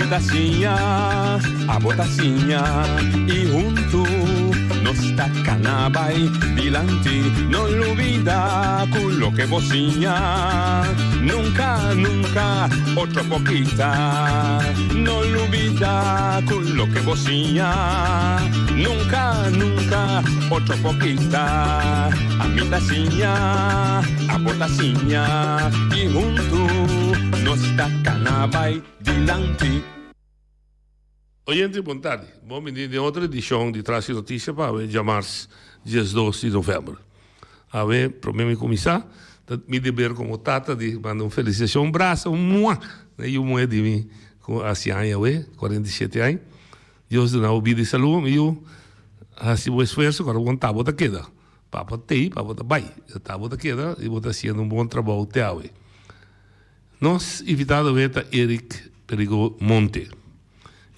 Ami ta siña, abo ta siña y huntu nos ta cana bay dilanti. No lubida cu loke bo siña nunca, nunca otro por kita. No lubida cu loke bo siña nunca, nunca otro por kita. Ami ta siña, abo ta siña y huntu nos ta cana bay dilanti. Oyente bon tardi. Bon bini den otro edicion di Tras di Noticia pa awe djamars diesdos di november. Awe prome mi cuminsa ta mi deber como tata di manda un felicitacion, un brasa, un mua na e yu muhe di mi cu haci aña awe, 47 aña. Dios duna bo bida y salud mi yu. Haci bo esfuerzo cu ora bo ta bo ta keda. Papa tey, papa ta bay. Ta bo ta keda y bo ta haciendo un bon trabou te awe. Nos invitado awe ta Eric Perigo Monte.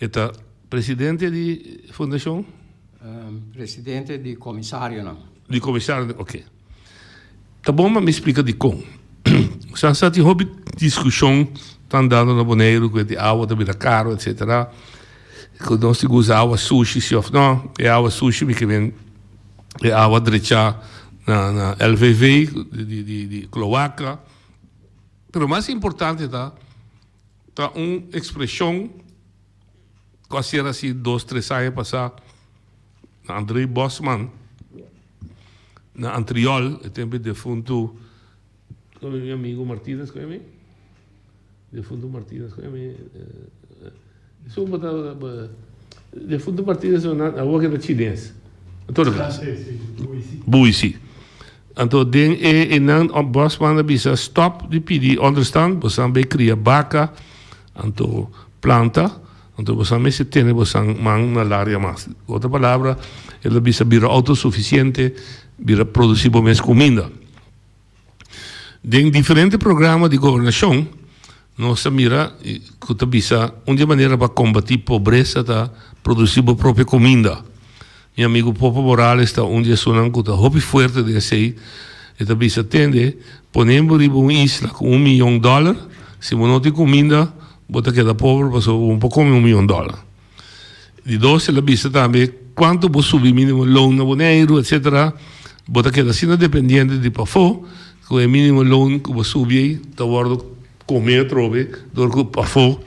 E ta presidente di fundashon? Presidente di komisarionan. Di komisarionan, oke. Ta bon pa mi splika dikon. Sa sa tin hopi diskushon ta andando na Boneiru ku e di awa ta bira karo etsetera. Ku nos tin ku usa awa sushi si òf no. E awa sushi mi ke men e awa drechá na na LVV di di di kloaka. Pero mas importante ta, ta un expresion cu a ser haci dos, tres aña pasa na André Bosman, na Antriol, e tempo e defunto, como mi amigo Martinez, como mi? Defunto Martinez, como mi? Esun bo ta defunto Martinez awor ke ta chines. En todo caso. Bui si. Anto den e e nan Bosman a bisa stop di pidi onderstand, bosan bay cria baca, anto planta, anto bosan mester tene bosan man na laria mas. Cu otro palabra, el a bisa bira autosuficiente, bira produci bo mes cuminda. Den diferente programa di gobernashon nos ta mira ku ta bisa un di e manera pa kombatí pobresa ta produsí bo propio kuminda. Mi amigu Popo Morales ta un di esunnan ku ta hopi fuerte den esei. E ta bisa, Tende, pone bo riba un isla ku un miyon dòler, si bo no tin kuminda bo ta keda pober pasobra bo no por kome un miyon dòler. Di dos, el a bisa tambe, Cuanto bo subi minimo loon na Boneiru, etcetera, bo ta keda asina dependiente di pafó, cu e minimo loon cu bo subi ei ta wordo come atrobe dor cu pafó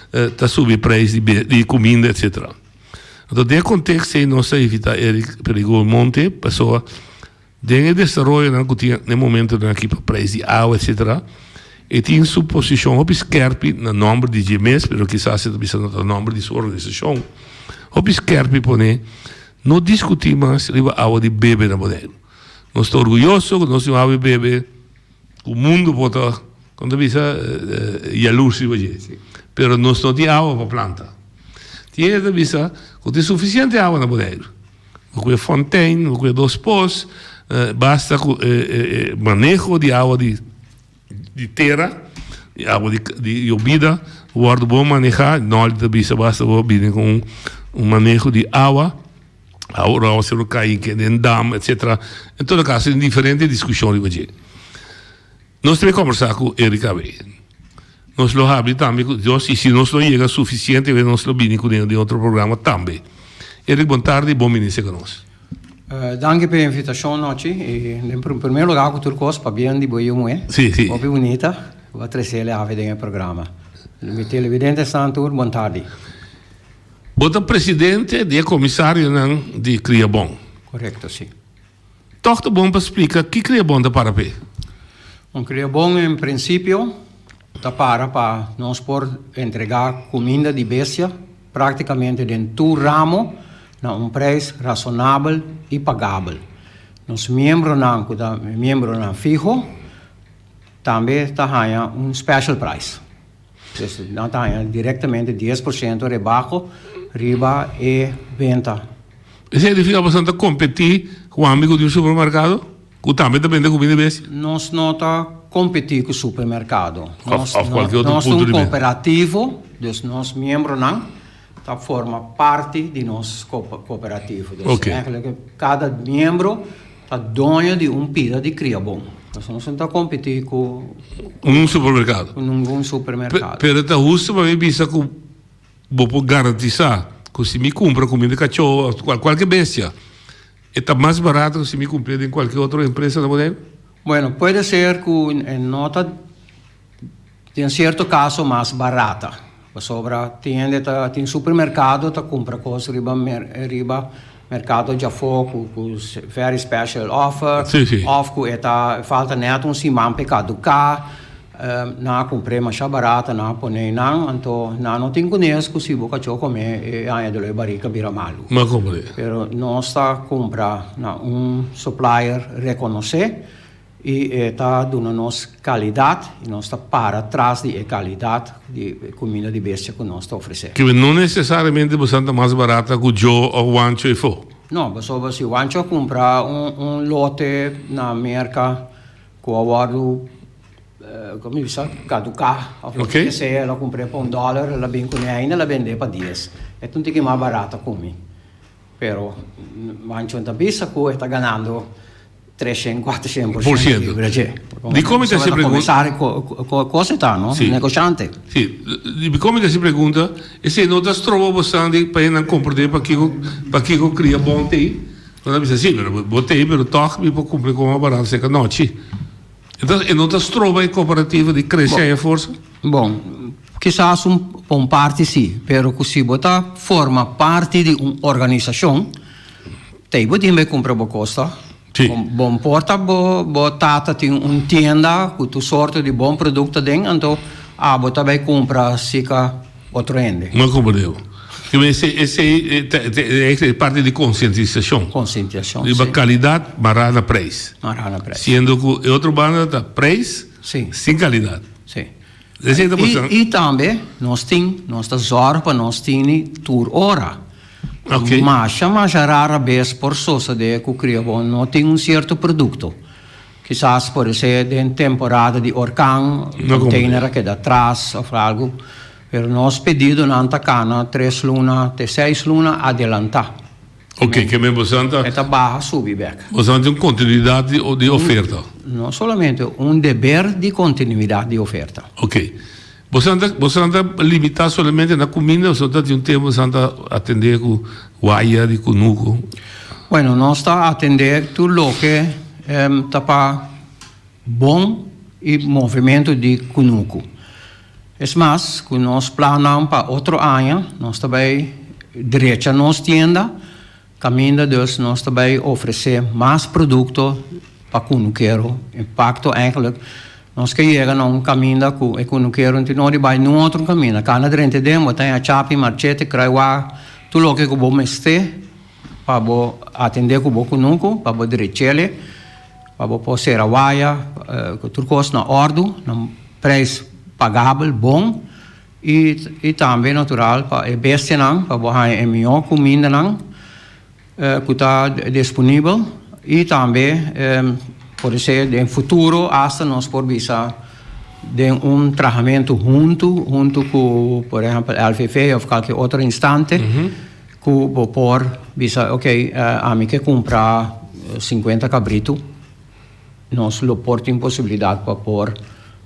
ta subi prijs di cuminda, etcetera. Anto den e contexto ei nos ta invita Eric Perigol Monte pasobra Den e desaroyonan ku tin na e momentonan aki pa prijs di awa etcetera, e tin su posishon hopi skerpi na nòmber di dje mes, pero kisas e ta bisa na nòmber di su organisashon, hopi skerpi pone no diskutí mas riba awa di bebe na Boneiru. Nos ta orguyoso ku nos tin un awa di bebe ku mundu por ta, kon ta bisa, yalurs riba dje, pero nos no tin awa pa planta. Tin hende ta bisa ku tin sufisiente awa na Boneiru. Bo ku e fontein, bo ku e dos pos, basta ku e maneho di awa di di tera, di awa di di yobida wòrdu bon manehá. Nòldi ta bisa basta bo bini ku un un maneho di awa, awa awa sero kai den dam etsetera. En todo kaso tin diferente diskushon riba dje. Nos ta bay combersa cu Eric awe. Nos lo habli tambe cu Dios y si nos lo yega suficiente awe nos lo bini cu den otro programa tambe. Eric bon tardi y bon bini seca nos. Danki pa e invitacion nochi y den primer lugar cu tur cos pabien di bo yu muhe. Si, si. Hopi bunita bo a trece awe den e programa. Mi televidentesnan tur bon tardi. Bo ta presidente di e comisarionan di Criabon. Correcto, si. Tòg ta bon pa splika ki Kriabon ta para p'e. Un kriabon en prinsipio ta para pa nos por entregá kuminda di bestia práktikamente den tur ramo na un preis rasonabel i pagabel. Nos miembronan ku ta miembronan fiho tambe ta haña un special price. Dus nan ta haña direktamente 10% rebaho riba e benta. Esei significa boso ta competi cu amigo di un supermercado cu tambe ta bende comida bestia? Nos no ta competi cu supermercado. Of of cualkier otro Nos ta punto un di benta. cooperativo, dus nos miembronan ta forma parti di nos cooperativo. Dus Oké. eigenlijk cada miembro Ta doño di un pida di kriabon. Nos no ta kompetí ku. Un supermerkado. Ku ningun supermerkado. Pero ta hustu pa mi bisa ku. Bo por garantisá ku si mi kumpra kuminda di kachó òf kualke bestia e ta mas barato ku si mi kumpr'é den kualke otro empresa na Boneiru? Bueno, puede ser ku e no ta den sierto kaso mas barata, pasobra tin hende ta tin supermerkado ta kumpra kos riba riba merkado djafó ku ku very special offer òf ku e ta falta nèt un siman pa e kaduká. Nan a kumpr'é masha barata, nan a pon'é nan, anto nan no tin kunes ku si bo kachó kom'é e aña doló e barika bira malu. M'a kompr'é. Pero nos ta kumpra na un supplier rekonosé i e ta duna nos kalidat i nos ta para tras di e kalidat di e kuminda di bestia ku nos ta ofresé. Kibe no nesesariamente bosan ta mas barata ku Joe òf Wancho efo? No, pasobra si Wancho a kumpra un lote na Merka ku a wòrdu Como mi bisa caduca of loke ke sea el a cumpr'e pa un dollar el a bin cune ainda el a bende pa dies e ta un tiki mas barato cu mi pero Manchon ta bisa cu e ta ganando treshen cuatroshen por ciento riba dje Dicon mi ta haci pregunta Cos e ta no negoshante. Si dicon mi ta haci pregunta esey no ta stroba bosan di pa nan comprende pakico pakico cria bon tey nan ta bisa si pero bo tey pero toch mi por cumpri con mas barato cerca nochi. Entonces e no ta stroba e cooperativa di crece haña forsa? Bon, kisas un pa un parti si, pero cu si bo ta forma parti di un organisacion, tey bo tin bay cumpra bo cos toch? Si. Bon por ta bo bo tata tin un tienda cu tur sorto di bon producto aden, anto abo ta bay cumpra sica otro hende. No comprende bo. Esey esey ta ta parti di concientisacion. Concientisacion, si. Riba calidad mará na prijs. Mará na prijs. Siendo cu e otro banda ta prijs Si. sin calidad. Si. Esey ta pasando. I tambe nos tin, nos ta zorg pa nos tini tur ora. Ok. Masha masha rara bes por sosode cu Kriobon no tin un cierto producto. Kisas por esey den temporada di orkan, container a keda atras of algo. Pero nos pedidonan ta kana tres luna te seis luna adelantá. Ok, ke men bosan ta. E ta baha subi bek. Bosan tin un kontinuidat di oferta. No solamente, un deber di kontinuidat di oferta. Ok. Bosan ta bosan ta limitá solamente na kuminda o bosan ta tin un tempu bosan ta atendé ku waya di kunuku? Bueno, nos ta atendé tur loke ta pa bon i movementu di kunuku. Es mas, ku nos plannan pa otro aña, nos ta bai drecha nos tienda, kaminda dus nos ta bai ofresé mas produkto pa kunukero. Impakto eigenlijk, nos ke yega na un kaminda ku e kunukero no tin nodi bai niun otro kaminda. Kana drenta den, bo ta haña chapi, marchete, kraiwá, tur loke ku bo mester pa bo atendé ku bo kunuku, pa bo drech'el. Pa bo por sera waya ku tur kos na òrdu, na un preis pagabel, bon, i i tambe natural pa e bestianan pa bo haña e mihó kumindanan ku ta disponibel i tambe por esei den futuro asta nos por bisa den un trahamentu huntu, huntu ku por ehèmpel LVV òf kalke otro instante. Ku bo por bisa, ok, ami ke kumpra sinkuenta kabritu, nos lo por tin posibilidat pa por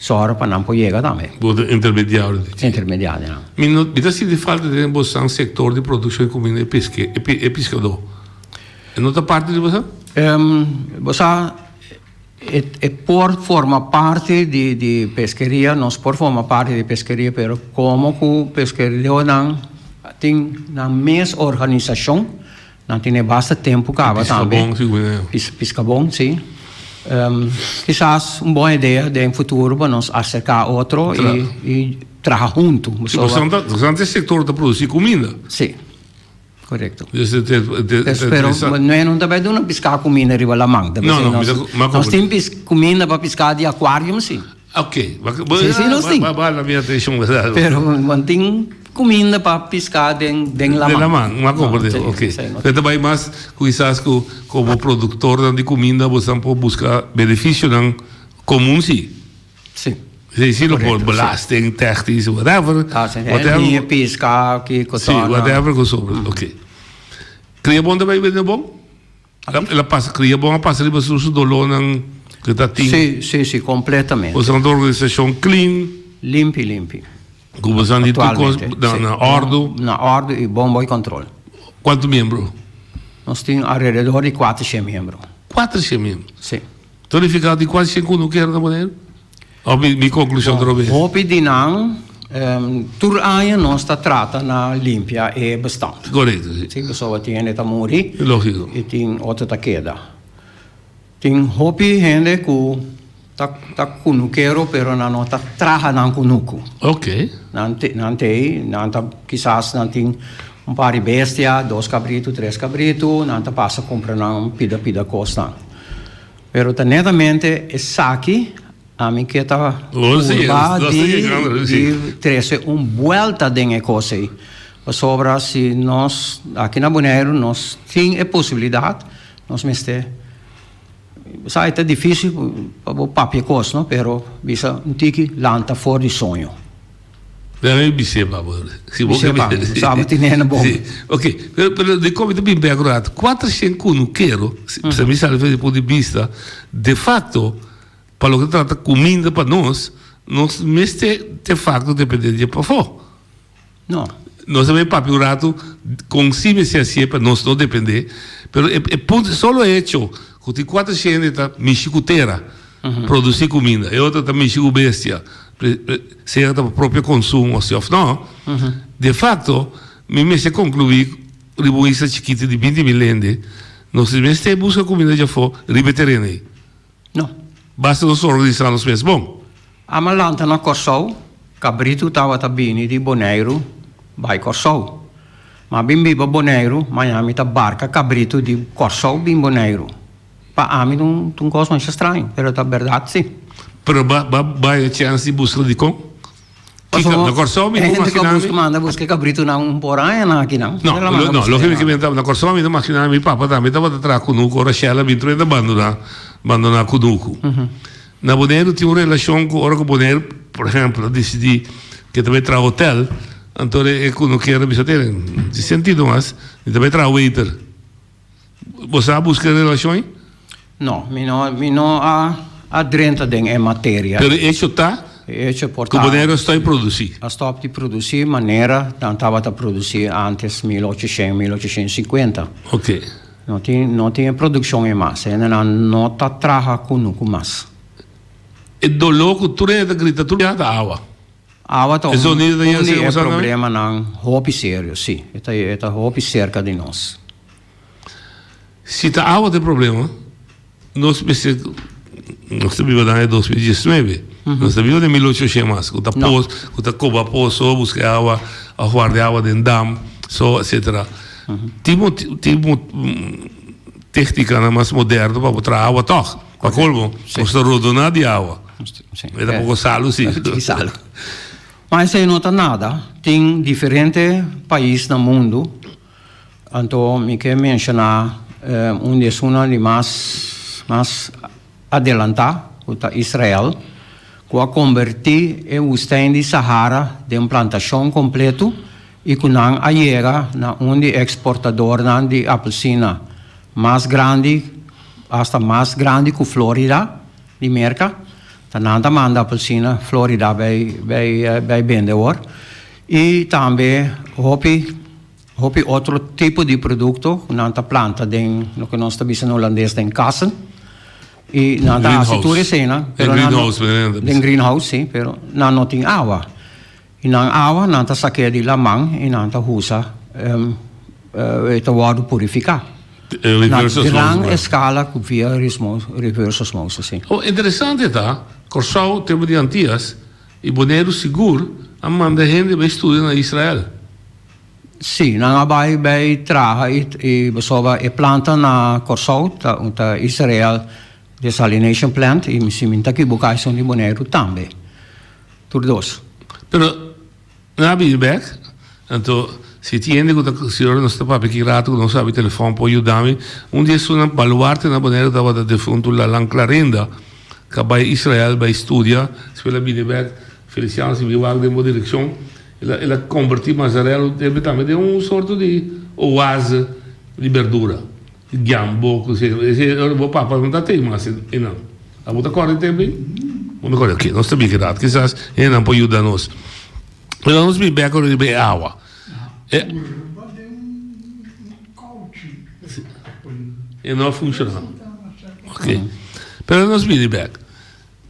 sòru pa nan por yega tambe. Bo ta intermediario di dje. Intermediario, nan. Mi no, mi ta sinti falta den bosan sektor di produkshon di kuminda e peske, e piskadó. E no ta parti di bosan? Bo sa, E por forma parti di di peskeria, nos por forma parti di peskeria, pero komo ku peskerionan tin nan mes organisashon, nan tene basta tempu kaba tambe. Piskabon sigur. Piskabon, si. Kisas un bon idea den futuro pa nos aserká otro i traha huntu. Si, pasobra e sektor ta produsí kuminda. Si. Correcto. Pero noi no ta bai duna piská kuminda riba laman. No, no, nos tin kuminda pa piská di akuarium si. Ok. Si, si nos tin. Ba la mi atenshon. Pero no tin kuminda pa piská den den laman. Den laman, m'a komprende. Ok. Pero ta bai mas ku kisas ku komo produktornan di kuminda boso por buska benefisionan komun si. Sí. Sí, sí, lo por belasting, technisch, whatever. Ah, sí, whatever. Pisca, kiko, Sí, whatever ku sobre. Mm. Ok. Cria bon ta bai bon? El a pasa, cria bon a pasa riba su su dolornan que ta tin. Sí, sí, sí, completamente. O sea, una organización clean. Limpi, limpi. Ku bo san di tur kos na na òrdu. Na òrdu i bon boi kòntròl. Kuantu miembro? Nos tin alrededor di kuatershen miembro. Kuatershen miembro? Si. Ta nifiká di kuatershen kunukero na Boneiru? Òf mi konklushon ta robes? Hopi di nan, tur aña nos ta trata na limpia e bestand. Korekto, si. Si, pasobra tin hende ta muri. Lógiko. I tin otro ta keda. Tin hopi hende ku ta ta kunukero pero nan no ta traha nan kunuku. Ok. Nan te nan tei nan ta kisas nan tin un par di bestia, dos kabritu, tres kabritu, nan ta pasa kumpra nan pida pida kosnan. Pero ta netamente esaki ami ke ta purba di di trese un buelta den e kos ei. Pasobra si nos aki na Boneiru nos tin e posibilidat Nos mester sa e ta dificil pa bo papia cos no pero bisa un tiki lanta for di soño. Dame mi bis'é pa bo. Si bo ke bis'é. Sa bo tene na bon. Si. Ok. Pero pero di kon mi ta bin bek un rato. Kuatershen kunukero, si mi sali for di punto di bista, de facto pa loke ta trata kuminda pa nos, nos mester de facto depende di pafó. No. Nos a bay papia un rato con si mester hacié pa nos no depende, pero e e punto, solo e hecho cu tin cuatro shende ta mishi cu tera, produci cuminda, e otro ta mishi cu bestia, sea ta pa propio consumo si of no, de facto mi mester conclui riba un isla chikito di 20.000 hende, nos mester busca cuminda djafo riba e tereno ey. No. Basta nos organisa nos mes bon. Ama lanta na Kòrsou, kabritu tabata bini di Boneiru bai Kòrsou. Ma bin biba Boneiru, maña mi ta barka kabritu di Kòrsou bin Boneiru. Pa ami ta un kos masha straño, pero ta bèrdat si. Pero ba ba bai e chèns di buska dikon? Kiko, na Kòrsou mi por makina mi. Manda buska e kabritunan un por aña nan akinan. No, no, loke mi ke menta, na Kòrsou mi ta makina mi papa tambe tabata traha kunuku ora Shell a bin tur e ta bandona, bandona kunuku. Na Boneiru tin un relashon ku ora ku Boneiru, por ehèmpel, a disidí ke ta bai traha hotèl, anto e kunukero a bisa, Tene, no tin sentido mas, mi ta bai traha waiter. Bo sa buska e relashon ei? No, mi no, mi no a a drenta den e materia. Pero e hecho ta E hecho por ta. ku Boneiru a stòp di produsí. A stòp di produsí manera nan tabata produsí ántes, mil ochoshen, mil ochoshen sinkuenta. Oké. No tin, no tin e produkshon ei mas. Hendenan no ta traha kunuku mas. E doló ku tur hende ta grita tur dia ta awa. Awa ta un di e problemanan hopi serio, sí. E ta, e ta hopi serka di nos. Si ta awa ta e problema, nos mester, nos ta biba den aña 2019, nos ta biba den 1800 mas, ku ta pos, ku ta koba poso, buska e awa, òf warda e awa den dam, so, etsetera. Tin mo, tin mo técnicanan mas moderno pa bo traha awa tòg. Pa colmo, nos ta rodoná di awa. E ta poko salu, sí. Tin salu. Ma esei no ta nada. Tin diferente pais na mundu. Anto mi ke menshoná un di esunnan di mas mas adelantá, ku ta Israel, ku a kombertí e wustèn di Sahara den plantashon kompletu i ku nan a yega na un di eksportadornan di apelsina mas grandi, asta mas grandi ku Florida di Merka. Ta nan ta manda apelsina Florida bai bai bai bende awor. I tambe hopi Hopi otro tipo di produkto ku nan ta planta den loke nos ta bisa na hulandes den kassen. I nan ta hasi tur eseinan. Den greenhouse men nan ta bisa. Den greenhouse si, pero nan no tin awa. I nan awa nan ta sak'é di laman i nan ta husa e ta wòrdu purifiká. Na gran eskala ku via reverse osmosis si. Oh, interesante ta, Kòrsou tempu di Antias i Boneiru sigur a manda hende bai studia na Israel. Sí, nan a bai bai traha i pasobra e planta na Kòrsou ta un ta Israel Desalination Plant i si mi no ta kiboká esun di Boneiru tambe. Tur dos. Pero nan a bini bèk, anto si tin hende ku ta si ora nos ta papia ki rato ku nos sabi telefòn por yuda mi, un di esunnan baluarte na Boneiru tabata defuntu Lalan Clarinda ku a bai Israel bai studia, despues el a bini bèk, Feliciano si mi wak den bo direkshon. El a converti Mazarelo debe tambe den un sorto di oase di berdura, di giambo cu si ese ora bo papa no ta tey mas eynan. Abo ta corda e tempo ey? Bo no corda? Ok, nos ta bin ki rat kisas hendenan por yuda nos. Pero nos bin bek riba e awa. E E no a funciona. Ok. Pero nos bini bek.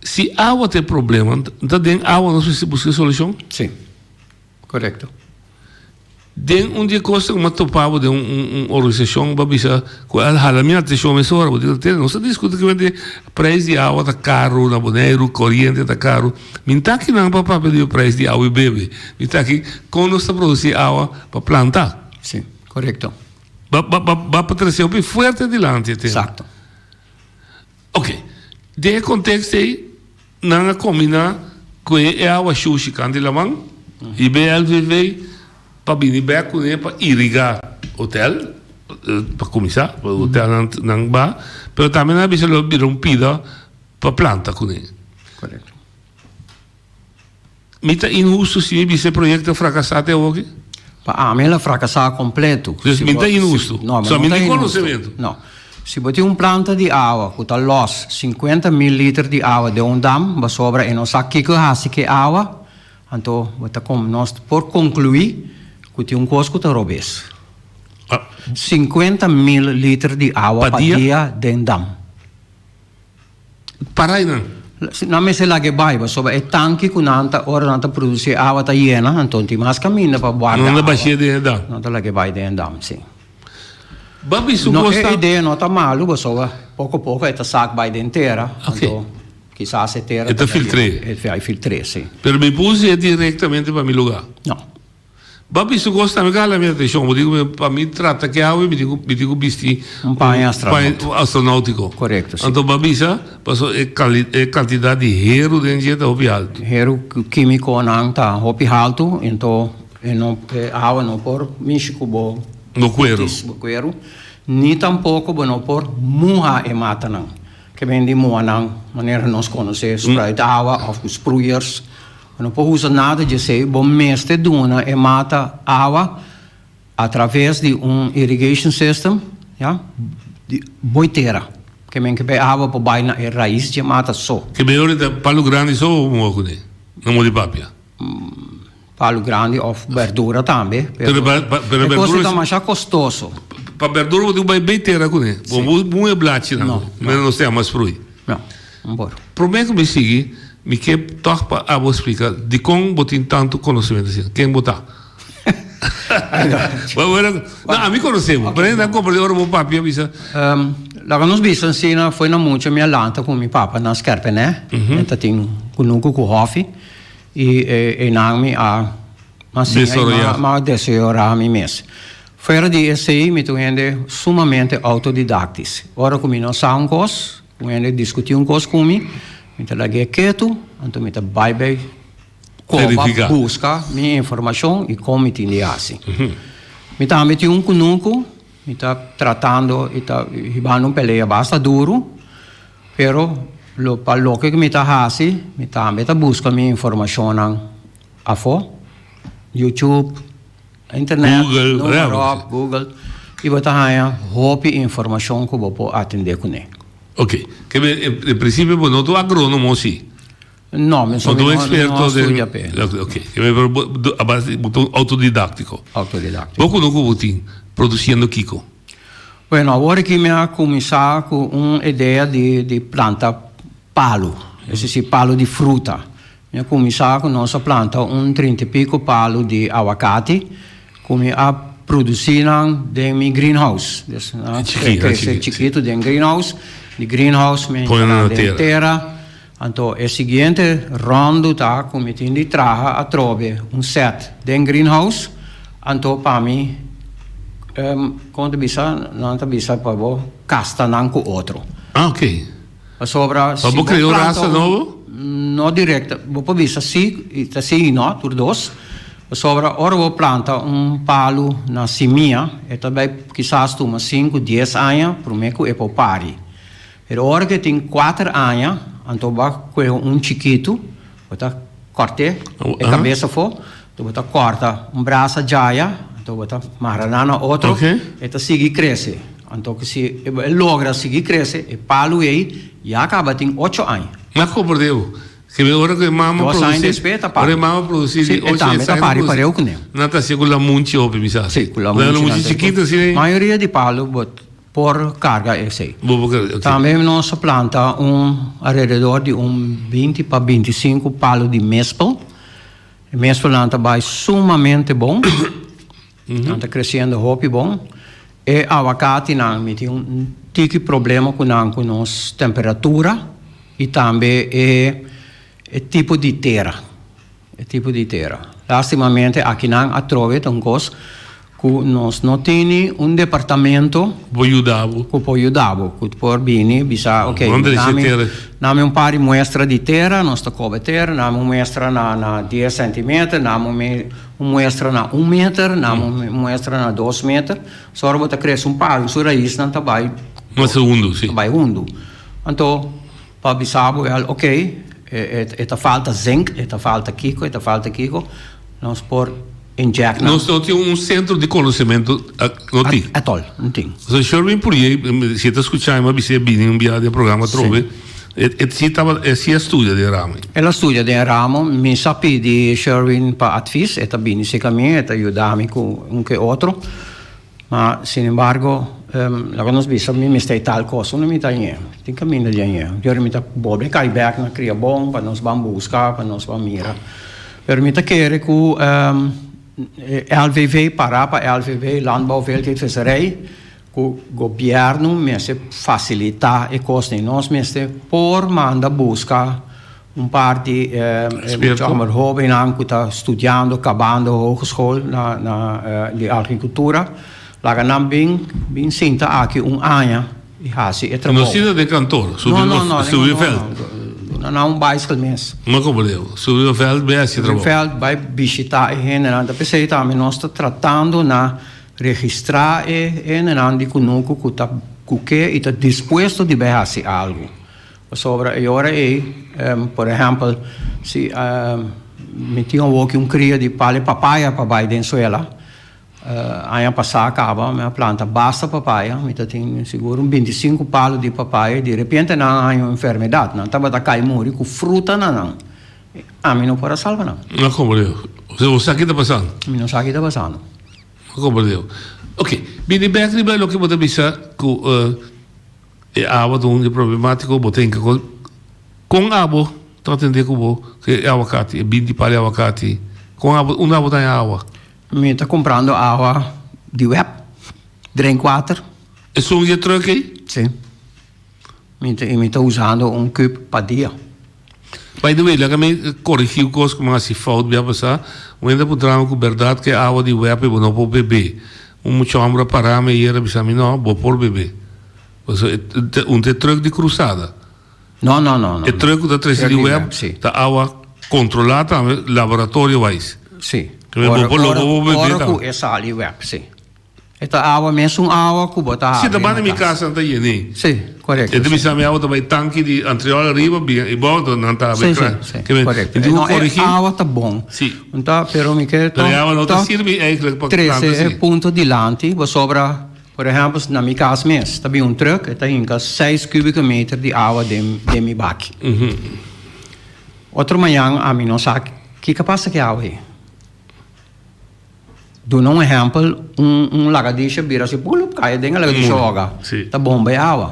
Si awa ta e problema, ta den awa nos mester busca e solucion? Si. Correcto. Den un di e kosnan ku mi a topa bo den un organisashon bo a bisa ku a hala mi atenshon mesora bo di tene nos ta diskuti kimente preis di awa ta karu na Boneiru koriente ta karu mi no ta akinan pa papia di e preis di awa i bebe mi ta aki kon nos ta produsi awa pa planta. Si, korekto. Ba ba ba pa trese hopi fuerte dilanti e tema. Eksakto. Ok, den e konteksto ei nan a kombiná ku e awa shushi kant di laman i BLVV pa bini bèk kuné pa irigá hotel, pa kuminsá, pa hotelnan nan ba, pero tambe nan a bisa lo bira un pida pa planta kuné. Korekto. Mi ta inhusto si mi bisa e proyecto a fracasa te awoki? Pa ami el a fracasa completo. Dus mi ta inhusto? No, mi So no mi ta tin inhusto. conocemento? No. Si bo tin un planta di awa cu ta los 50 mil liter di awa den un dam, pasobra e no sa kico haci cu e awa, anto bo ta com, nos por conclui cu tin un cos cu ta robes. Ah. 50 mil liter di awa Pa pa dia? dia den dam. Para einan. Nan mester laga e bai pasobra e tanki ku nan ta ora nan ta produsi awa ta yena anto tin mas kaminda pa guarda Nan ta awa. bashia den e dam. Nan ta laga e bai den e dam, si. Ba bisa No, kos e ta. idea no ta malu pasobra poko poko e ta sak bai den tera Ok. anto kisas e tera E ta filtr'é. E ta filtr'é, si. Pero mi pusi e direktamente pa mi luga. No. Bo a bisti un kos tambe ku a hala mi atenshon. Bo di ku mi pa mi trata ke awe mi tin ku mi tin ku bisti Un paña astronaut. paña astronautiko. Korekto, si. Anto bo a bisa pasobra e kali e kantidat di heru den dje ta hopi haltu. Heru kimikonan ta hopi haltu, ento e no e awa no por mishi ku bo Bo kueru. Bo kueru. Ni tampoko bo no por muha e matanan. Ke ben di muha nan manera nos konosé, spruit awa òf ku sproeiers. Bo no por usa nada di esei, bo mester duna e mata awa a traves di un irrigation system, ya, di boi tera. Ke men ke bay awa por bay na e rais di e mata so. Ke men ora ta palu grandi so bo muha kuné? Na modo di papia. Palu grandi of berdura tambe, pero e kos ta masha kostoso. Pa berdura bo tin ku bai bei tera kuné. Bo muha e blachinan, manera nos ta yama sprui. No, no por. Promé ku mi sigui, mi ke tòg pa abo splika dikon bo tin tantu konosementu asina. Ken bo ta? No, ami konosé bo, pero nan komprendé ora bo papia bisa. Laga nos bisa asina, foi na mucha mi a lanta ku mi papa na Skèrpènè. E ta tin kunuku ku hòfi. I einan mi a siña i mi a desaroyá mi mes. Fuera di esei mi ta un hende sumamente autodidactisch. Ora ku mi no sa un kos, un hende diskutí un kos ku mi, mi ta lag'é ketu, anto mi ta bai bai koba buska mi informashon i kon mi tin di hasi. Mi tambe tin un kunuku, mi ta tratando i ta hibando un pelea basta duru. Pero lo pa loke ku mi ta hasi, mi tambe ta buska mi informashonnan afó, YouTube, internet, Google, noem maar op, Google, i bo ta haña hopi informashon ku bo por atendé kuné. Oké, ke men en prinsipio bo no ta un agrónomo si? No, mi No ta un no eksperto den studia p'e. Oké, ke men pero bo a base bo ta un outodidáktiko. Outodidáktiko. Bo kunuku bo tin produsiendo kiko? Bueno, awor aki mi a kuminsá ku un idea di di planta palu, es desir palu di fruta. Mi a kuminsá ku nos a planta un trinta i piko palu di awakati ku mi a produsí nan den mi greenhouse. Dus nan a krese chikitu den greenhouse. Di greenhouse mi a hinka nan den tera. Anto e siguiente ròndu ta ku mi tin di traha atrobe un sèt den greenhouse, anto pa mi, kon ta bisa, nan ta bisa pa bo kasta nan ku otro. Ah, ok. Pasobra Pa bo krea un rasa nobo? No direct, bo por bisa si, i ta si i no, tur dos. Pasobra ora bo planta un palu na simia, e ta bai kisas tuma sinku, dies aña promé ku e por pari. Pero ora ku e tin kuater aña, anto bo a kohe un chikitu, bo ta kòrt'é e kabes afó, anto bo ta kòrta un brasa djaya, anto bo ta mara nan na otro, e ta sigui krese. Anto ku si e logra sigui krese, e palu ei ya kaba tin ocho aña. Mi a komprendé bo. Ke be ora ku e mama Dos aña produsí, despues ta ora pari. e mama produsí Sí, di e ocho tambe dies ta aña pari produsí, pareu kuné. nan ta hasié ku lamunchi hopi mi sa. Sí, ku Nan lamunchi nan lamunchi ta chikitu asina. Mayoria di palu bo por karga esei. Bo por karga, ok. Tambe nos a planta un alrededor di un binti pa 25 palu di mespel. E mespelnan ta bai sumamente bon. Nan ta kresiendo hopi bon. E awakatinan mi tin un tiki problema ku nan ku nos temperatura i tambe e e tipo di tera, e tipo di tera. Lastimamente akinan atrobe ta un kos ku nos no tini un departamento Ku por yuda bo. ku por yuda bo, ku por bini bisa ok Nan nami tera. nami un par di muestra di tera, nos ta koba tera, nami un muestra na na dies sentimeter, nami un Un muestra na un meter, na un muestra na dos meter. So ora bo ta crece un palu, su raisnan ta bai. Mas hundu, si. Ta bai hundu. Anto, pa bisa bo el, ok, e ta falta zinc, e ta falta kiko, e ta falta kiko, nos por inject nan. Nos no tin un centro di conocimento, no tin? At all, no tin. So Sherwin Purier, si e ta scucha mi, a bisa e bini un biaha den e programa atrobe. E si tabata, e si a studia den e ramo ei? El a studia den e ramo. Mi sa pidi Sherwin pa advis, e ta bini serka mi, e ta yuda mi ku un ke otro. Ma sin embargo, laga nos bisa mi mester e tal kos, unda mi ta ñe? Tin kaminda di a ñe. Di ora mi ta bolbe kai bèk na Kriabon pa nos ban buska, pa nos ban mira. Pero mi ta kere ku LVV, para pa LVV, Landbouw, Veiligheid, Visserij, Ku gobièrnu mester fasilitá e kosnan. Nos mester por manda buska un par di mucha hòmber hóbennan ku ta studiando, kabando hogeschool na na di agrikultura. Laga nan bin bin sinta aki un aña i hasi e trabou. No sinta den kantor, subi subi vèlt. Duna nan un baiskel mes. No komo leu. Subi vèlt bai hasi e trabou. Subi vèlt bai bishitá e hendenan. Ta p'esei tambe nos ta tratando na. Registrá e hendenan di kunuku ku ta ku ke i ta dispuesto di bai hasi algu. Pasobra e ora ei, por ehèmpel, si mi tin awoki un kria di pali papaya pa bai den suela, aña pasá kaba mi a planta basta papaya, mi ta tin sigur un 25 palu di papaya i di repente nan a haña un enfermedat, nan tabata kai muri ku fruta na nan. Ami no por a salba nan. No komprendé. Bo sa ki ta pasando? Mi no sa ki ta pasando. No komprendé. Ok, bini bek riba loke bo ta bisa ku e awa ta un di problemátiko, bo ta hinka kon kon abo ta atendé ku bo e awakati, e binti pal di awakati, kon abo unda abo ta haña awa? Mi ta kumprando awa di web, drinkwater. Esun di e trùk ei? Si. Mi ta, mi ta usando un kùp pa dia. By the way, laga mi korigí un kos ku mi a hasi fout bia pasá. Un hende a puntra mi ku bèrdat ku e awa di wèp ei bo no por bebé. Un mucha hòmber a pará mi ayer a bisa mi, no, bo por bebé. Pasobra e un ta e trùk di krusada. No, no, no, no. E trùk ku ta trese di wèp ta awa kontrolá tambe laboratorio wise. Sí. Bo por lo bo por bebé Ora ku tambe. e sali wèp, sí. E ta awa mesun awa ku bo ta Si, habri ta banda na mi kas. kas nan ta yene. Sí, korekto, E ta sí. bisa mi awa ta bai tanki di Antriol ariba bin i bou enton nan ta habri Sí, sí, kran. sí, Ke men, korekto. mi tin ku No, e korigí. awa ta bon. Sí. Nta, pero mi ke Pero e tòg, awa no ta tòg sirbi eigenlijk pa trese planta e si. punto dilanti pasobra, por ehèmpel, na mi kas mes ta bin un trùk, e ta hinka seis kubike meter di awa den den mi baki. Otro mañan ami no sa kiko a pasa ku e awa ei. Duna un ehèmpel, un un lagadisha bira así pulup kai den e lagadisha hoga. Sí. Ta bomba e awa.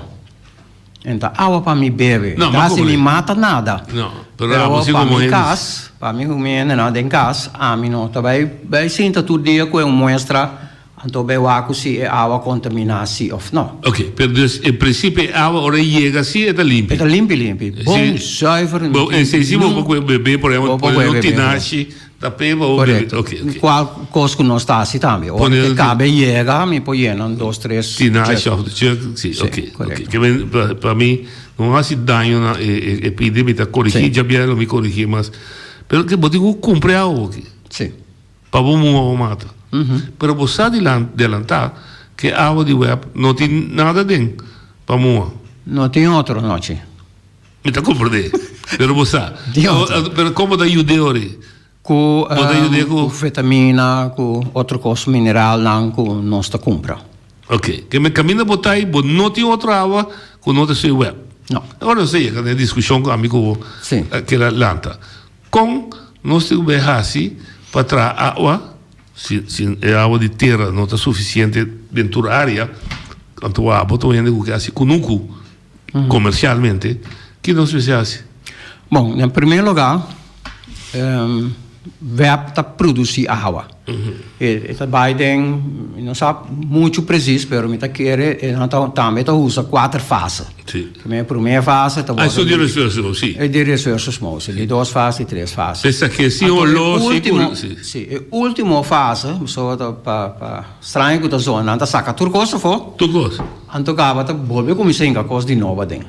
En ta awa pa mi bebe. No, ma Ta si como mi di? mata nada. No, pero Pero abo si pa como mi hende. kas, pa mi ku mi hendenan den kas, ami no ta bai bai sinta tur dia ku e un muestra anto bai wak ku si e awa kontaminá si òf no. Ok, pero dus en principio e awa ora e yega si e ta limpi. E ta limpi limpi. Bon, Si, zuiver, bo, en si si bo por kue bebe, por ehempel, Bo por pone kue un bebe, tinashi. Ta pe bo Correcto. Ok, ok. Cual cos cu nos ta haci tambe. Ora Pone que cabe yega, mi por yena un dos, tres Tinashi jug. of jug, si, Sí, ok, ok. correcto. Ke men, pa, pa mi no haci daño na e, e, e pidi, mi ta corrigi, Sí. djabier lo mi corrigi mas. Pero ke bo tin cu cumpra e awo aki. Sí. Pa bo muha bo mata. Pero bo sa dilan, delanta ke e awa di web no tin nada den pa muha. No tin otro nochi. Mi ta comprende. Pero bo sa. Di otro. Pero como ta yude ori? Cu, Bo ta yude cu? cu vitamina, cu otro cos, mineralnan cu nos ta cumpra. Ok. Ke me caminda bo ta ahi, bo no tin otro awa cu no ta su e web. No. Awor nos ta yega na e diskushon ku ami ku bo a keda lanta. Kon nos tin ku bai hasi pa traha awa, si si e awa di tera no ta sufisiente den tur área, anto abo ta un hende ku ke hasi kunuku komersialmente, ki nos mester hasi? Bon, na primer lugar, web ta produci awa. E ta bai den, mi no sa mucho precies, pero mi ta kere e nan ta tambe ta usa kuater fase. Sí. E prome fase ta Ah, eso di resursus, sí. E di resursusmose, di dos fase, di tres fase. Esaki si oló, si kul, sí. Sí, e ultimo fase, so ta pa pa straño ku ta zona, nan ta saka tur kos afó. Tur kos. Anto kaba ta bolbe kuminsá hinka kos di nobo aden.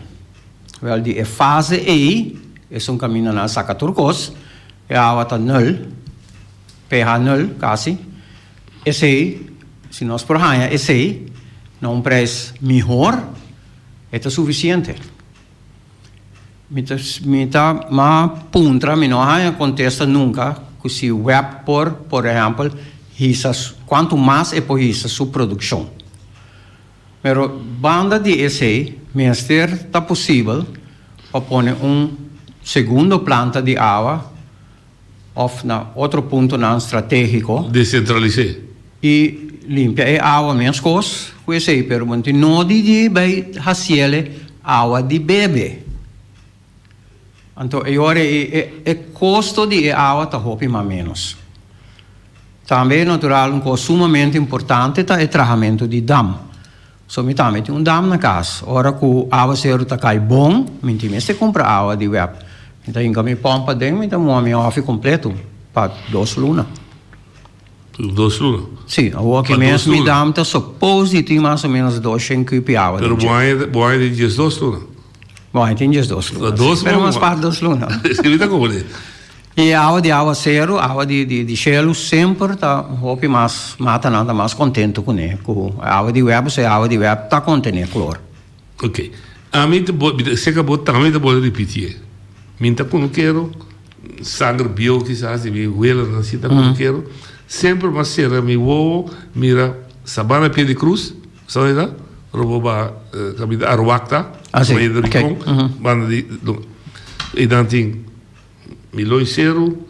Wel di e fase ei, esun kaminda nan a saka tur kos, e awa ta nul, pH nul kasi. Esei, si nos por haña esei na un prijs mihor, e ta sufisiente. Mi ta mi ta m'a puntra, mi no a haña kontesta nunka, ku si web por, por ehèmpel, hisa kuantu mas e por hisa su produkshon. Pero banda di esei mester ta posibel pa pone un segundo planta di awa of na otro puntonan strategico. Desentralis'é. I limpia e awa meskos ku esei, pero bo no tin nodi di bai hasiele awa di bebe. Anto e ora ei e kosto di e awa ta hopi mas ménos. Tambe natural un kos sumamente importante ta e trahamentu di dam. So mi tambe tin un dam na kas. Ora ku awaseru ta kai bon, mi tin mester kumpra awa di web. Mi ta hinka mi pòmp aden, mi ta muha mi hòfi kompletu pa dos luna. Dos luna? Sí, awor aki mes mi dam ta suppose di tin mas o menos doshen kupi awa den dje. Pero bo aña tin diesdos luna? Bo aña tin diesdos luna, sí. Pero mas par dos luna. Sí, mi ta comprende. I e awa di awaseru, awa di di shelu semper ta hopi mas matanan ta mas kontentu kuné ku awa di web, pasobra e awa di web ta kontené klor. Ok. Ami ta bo, mi ta seka bo tambe ta bolbe ripitié. Mi ta kunukero, sanger bieu kisas di mi welanan si ta kunukero. Semper mi a sera mi wowo mira Sabana Pie di Cruz, sa unda ta? Ora bo ba kaminda Aruac ta, Valle de Rincon, banda di, einan tin Miloi Seru,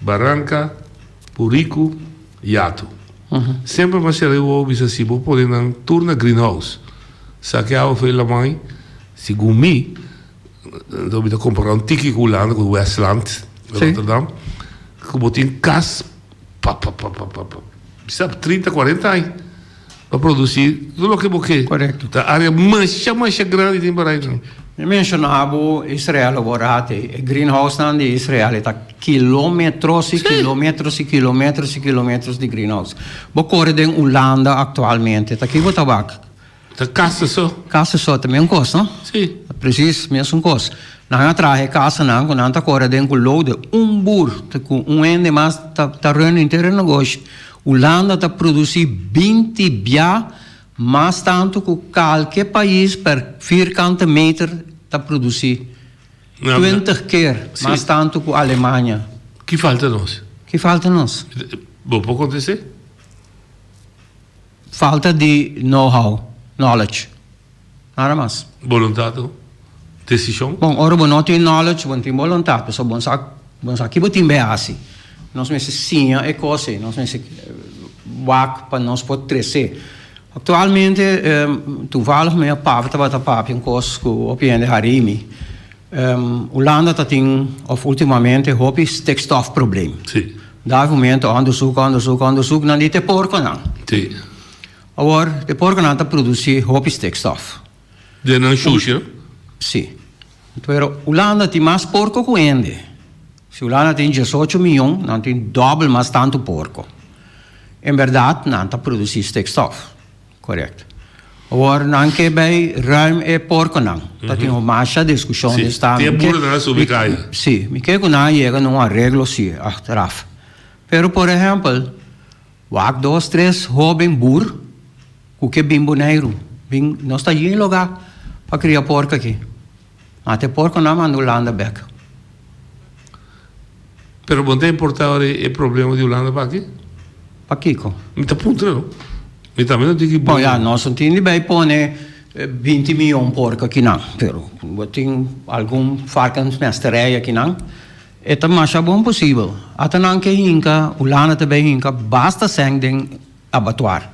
Baranka, Puriku, Yatu. Semper mi a sera e wowo bisa si bo pone nan tur na greenhouse, saki awa for e lamai, segun mi, anto mi ta kompara un tiki ku Hulanda, ku Westland, Rotterdam, ku bo tin kas pa pa pa pa pa bisa trinta kuarenta aña pa produsi tur loke bo ke. Korekto. Ta área masha masha grandi tin por ainan. Mi menshona bo Israel awor ate. E greenhousenan di Israel e ta kilometros i kilometros i kilometros i kilometros di greenhouse. Bo kore den Hulanda aktualmente, ta ki bo ta wak? Ta kasa so. Kasa so, ta mesun kos, no? Si. Ta presis mesun kos. Nan a traha e kasanan ku nan ta kore den ku lode un bur, ta ku un hende mas ta ta run henter e negoshi. Hulanda ta produsi binti bia mas tantu ku kalke pais per firkante meter ta produsi. Twintig keer mas tantu ku Alemania. Ki falta nos? Ki falta nos? Bo por kontest'é? Falta di know how, knowledge. Nada mas. Boluntat no? Desishon? Bon, ora bo no tin knowledge, bo no tin boluntat. Pasobra bo no sa, bo no sa ki bo tin bay hasi. Nos mester siña e kos ei. Nos mester wak pa nos por trese. Aktualmente, toevallig mi a papia, tabata papia un kos ku hopi hende hari mi. Hulanda ta tin, òf ultimamente, hopi stikstofprobleem. Sí. Dado momento onderzoek, onderzoek, onderzoek, nan di te porkonan. Sí. Awor, te porkonan ta produci hopi stikstof. Den nan shushi? Sí. Pero Hulanda tin mas porko ku hende. Si Hulanda tin diesocho miyon, nan tin dòbel mas tantu porko. En bèrdat, nan ta produci stikstof. Correct. Awor nan ke bay ruim e porconan. Ta tin un masha discusion Sí, des ta. tin e burronan a subi caya. Sí, mi ke cu nan a yega na un areglo sí, achteraf. Pero por ehempel, wak dos tres hoben boer cu ke bin Boneiru. Bin, nos ta yin loga pa cria porco aki. Mata e porconan manda Hulanda bek. Pero bo no ta importa ora e problema di Hulanda pa aki? Pakiko? Mi ta puntra no. Mi tambe no tin ki Bon ya, nos no tin di bay pone. 20 miyon porco akinan, pero bo tin algun varkensmesterij akinan, e ta masha bon posibel. Ata nan ke hinka, Hulanda ta bay hinka basta sèn den abatuar.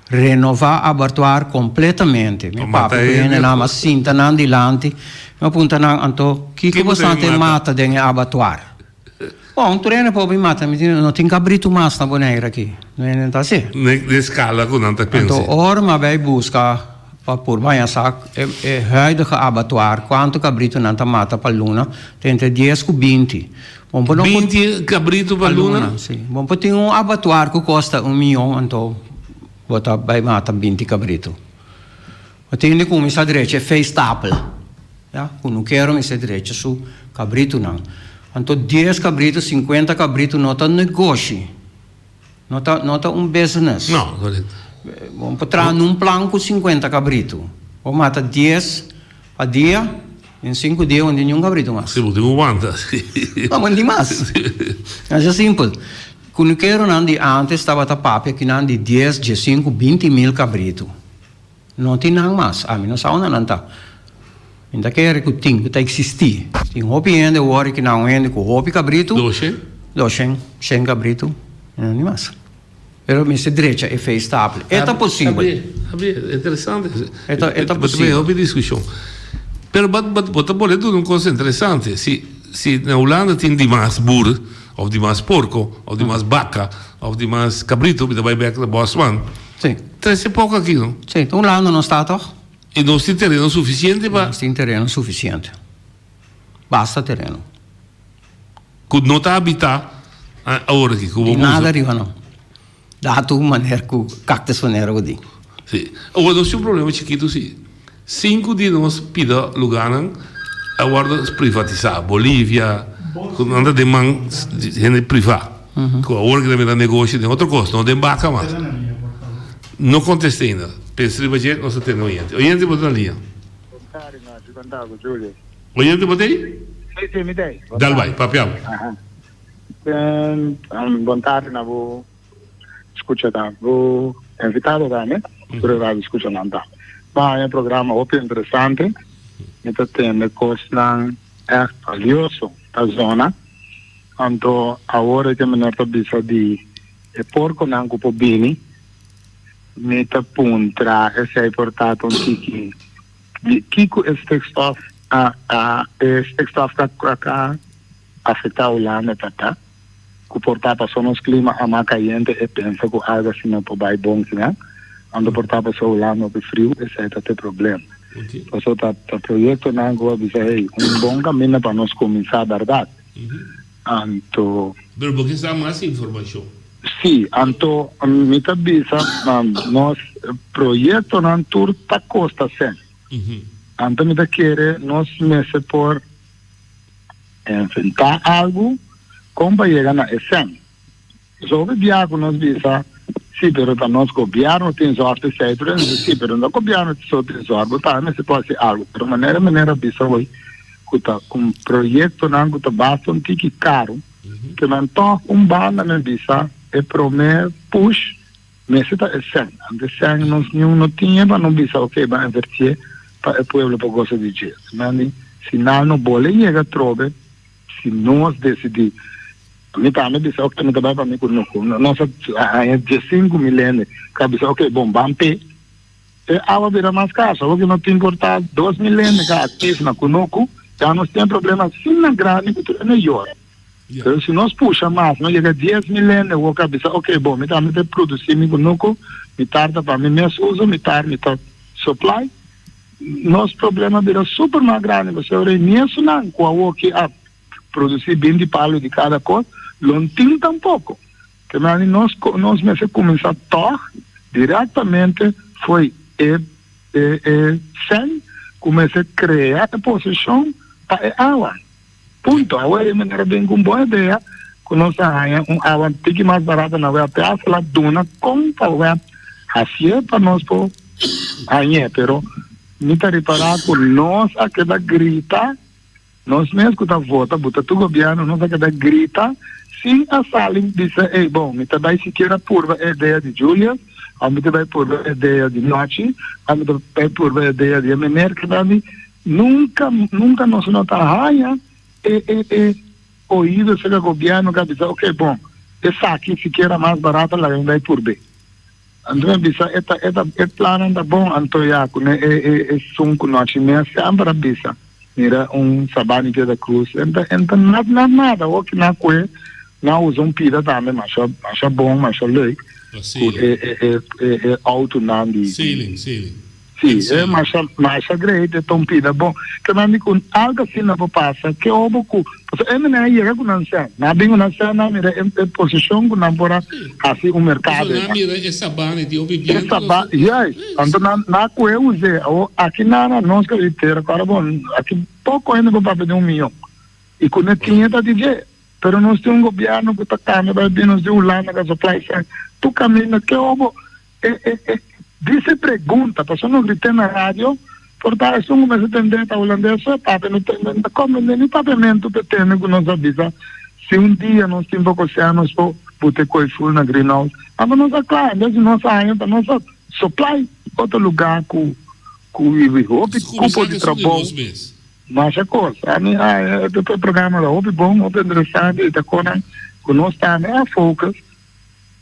Renova abatuar completamente. Mi papia ku hendenan, mi a sinta nan dilanti, mi a puntra nan, anto kiko bo sa ta mata den e abatuar? Bon, tur hende por bin mata, mi di, no tin kabritu mas na Bonaire aki. No hende ta hasi. Ne eskala ku nan ta pensa. Anto ora mi a bai buska pa por baña sa e huidige abatuar kuantu kabritu nan ta mata pa luna, ta entre dies ku 20. Bon por no por. 20 kabritu pa luna? Si. Bon por tin un abatuar ku kosta un mion, anto bo ta bai mata 20 kabritu. Bo tin di kuminsá drecha e veestapel, ya, kunukero mester drecha su kabritunan. Anto dies kabritu, sinkuenta kabritu no ta negoshi, no ta no ta un business. No, korekto. Bo por traha nun plan ku sinkuenta kabritu. Bo mata dies pa dia, den sinku dia bo no tin niun kabritu mas. Si, bo tin ku wanta. No, bo no tin mas. Asha simpel. Kunukeronan di antes tabata papia kinan di dies, diesinku, 20 mil kabritu. No tin nan mas. Ami no sa unda nan ta. Mi ta kere ku tin, ku ta eksistí. Tin hopi hende wòrdu ki nan un hende ku hopi kabritu. Doshen? Doshen, shen kabritu. No tin mas. Pero mester drecha e veestapel. E ta posibel. Ta bien, ta bien. Interesante. E ta, e ta posibel. Hopi diskushon. Pero bo, bo, bo ta pone duna un kos interesante. Si, si na Hulanda tin dimas bur, òf dimas porko, òf dimas baka, òf dimas kabritu, mi ta bai bèk na Bosman. Sí. Trece poco aki, no? Sí, ta un lado nos ta toch? Y nos tin tereno suficiente pa. Nos tin tereno suficiente. Basta tereno. Cu no ta habita awor aki, cu bo Tin nada riba no. Datu maner cu cactus manera cu di. Sí. Awor nos tin un problema chikito sí. Sinku di nos pida lugarnan a wordo privatisa. Bolivia, cu nan ta den man di hende priva. Cu awor ki ta mira negoshi den otro cos, no den baca mas. No contesta ainda. Pensa riba dje, nos ta tende oyente. Oyente bo ta na liña. Oyente bo ta ei? Dal bai, papia bo. Bon tardi na bo. Scucha ta bo invitado tambe, tur e radio scucha nan ta. Bo haña e programa hopi interesante, mi ta tende cosnan echt valioso ta zona. Anto awor e ke meneer ta bisa di e porconan cu por bini, mi ta puntra esey por ta ta un tiki di kico e stikstof a a e stikstof ta ta afecta Hulanda ta ta. Ku por ta paso nos klima a mas kayente e pensa ku algu asina por bai bon kinan, anto por ta paso Hulanda hopi friu esei ta te problem. Paso ta ta proyektonan ku a bisa hey un bon kaminda pa nos kuminsá bèrdat. Anto. Pero bo ke sa mas informashon? Sí, anto mi ta bisa nos proyektonan tur ta kosta sèn. Anto mi ta kere nos mester por. Enfrentá algu kon pa yega na e sèn. Hopi bia ku nos bisa, Sí, pero ta nos gobièrnu tin zòrg p'esei, pero nos bisa, Sí, pero no gobièrnu so tin zòrg, bo tambe mester por hasi algu. Pero manera manera a bisa hoy ku ta un proyektonan ku ta basta un tiki karu, ke nan tòg un banda men bisa e promé push Mester ta e sèn. Ante sèn nos niun no tin e pa no bisa ok ban invertié pa e pueblo por gosa di dje. Mandi si nan no bole yega atrobe si nos desidí. Mi tambe bisa ok mi ta bai pa mi kunuku. Nos a haña 15,000 hende ku a bisa ok bon ban p'e. E awa bira mas kars. Awor ku no tin por ta 2000 hende ku a aktif na kunuku ya nos tin e problema asina grandi ku tur hende yora. Pero si nos pusha mas, no yega 10,000 hende wou a bisa, ok, bon, mi tambe ta produci mi kunuku, mi tarta pa mi mes uso, mi tar mi ta supply. Nos problema bira super mas grandi, pasobra e mesunan ku awoki a produci 20 palu di kada kos, lo no tin tampoko. Te mandi nos, nos mester kuminsa tòg direktamente fo'i e e e sèn ku mester krea e posishon pa e awa. Punto. Awe e manera bin ku un bon idea ku nos a haña un awa tiki mas barato na web. Te hasta la duna kon pa web hasié pa nos por hañ'é. Pero mi ta ripará ku nos a keda grita, nos mes ku ta vota buta tur gobièrnu, nos a keda grita sin a sali bisa, ey bon, mi ta bai sikiera purba e idea di Julius. Òf mi ta bai purba e idea di nochi, òf mi ta bai purba e idea di e meneer keda mi nunka nunka nos no ta haña e e e oido serka gobièrnu ku a bisa oke bon esaki sikiera mas barato laga mi bai purb'é. Anto mi a bisa e ta e ta e plannan ta bon anto ya ku ne e e esun ku nochi mes semper a bisa mira un Sabani Piedra Cruz en ta en ta nat nat nada hopi nan kue nan usa un pida tambe masha masha bon masha leuk ku e e e e e autonan di Sailing sailing. Sí, e masha masha great, e ta un pida bon. Ke nan di ku algu asina por pasa, ke obo ku, pasobra e meneer a yega ku nan sèn, nan a bin ku nan sèn, nan a mira e e posishon ku nan por a hasi un merkado Pasobra nan a einan. mira e sabana i tin hopi E bientu, saba, nos juist, anto nan nan a kohe us'é. Awor aki nan a nos ke di tera ku ora bon, aki poko hende por papia di un miyon, i ku no tin e ta di dje. Pero nos tin un gobièrnu ku ta kambia bai bin, nos di Hulanda ku a supply sèn tur kaminda, ke obo E e e Dise pregunta, pasobra no grité na radio, por ta esun ku mester tendé ta hulandes so e papia no tende, no ta komprendé ni papiamentu p'e tende ku nos a bisa si un dia nos tin poko sea nos por buta e koi ful na greenhouse. Anto nos a kla, en bes di nos haña ta nos a supply otro lugá ku ku hopi kupo di trabou. Masha kos. Ami a e programa ta hopi bon, hopi interesante i ta konan ku nos tambe a focus.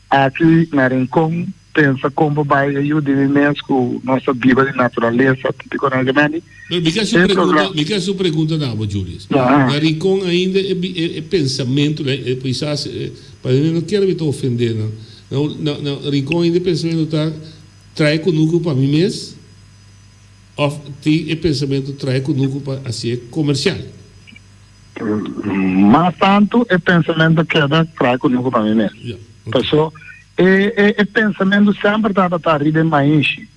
Aki na Rincon pensa kon pa bai e yu di mi mes ku nos ta biba di naturalesa tipiko na Gemendi. Pero mi ke hasi un pregunta, mi ke hasi un pregunta na bo Julius. Na Rincon ainda e e pensamentu e kisas pa mi no kier mi ta ofende nan. Na na Rincon ainda e pensamentu ta trae kunuku pa mi mes of tin e pensamentu trae kunuku pa hasié komersial? Mas tantu e pensamentu keda traha ku nuku pa mi mes. Paso e e pensamentu semper tabata riba e maishi.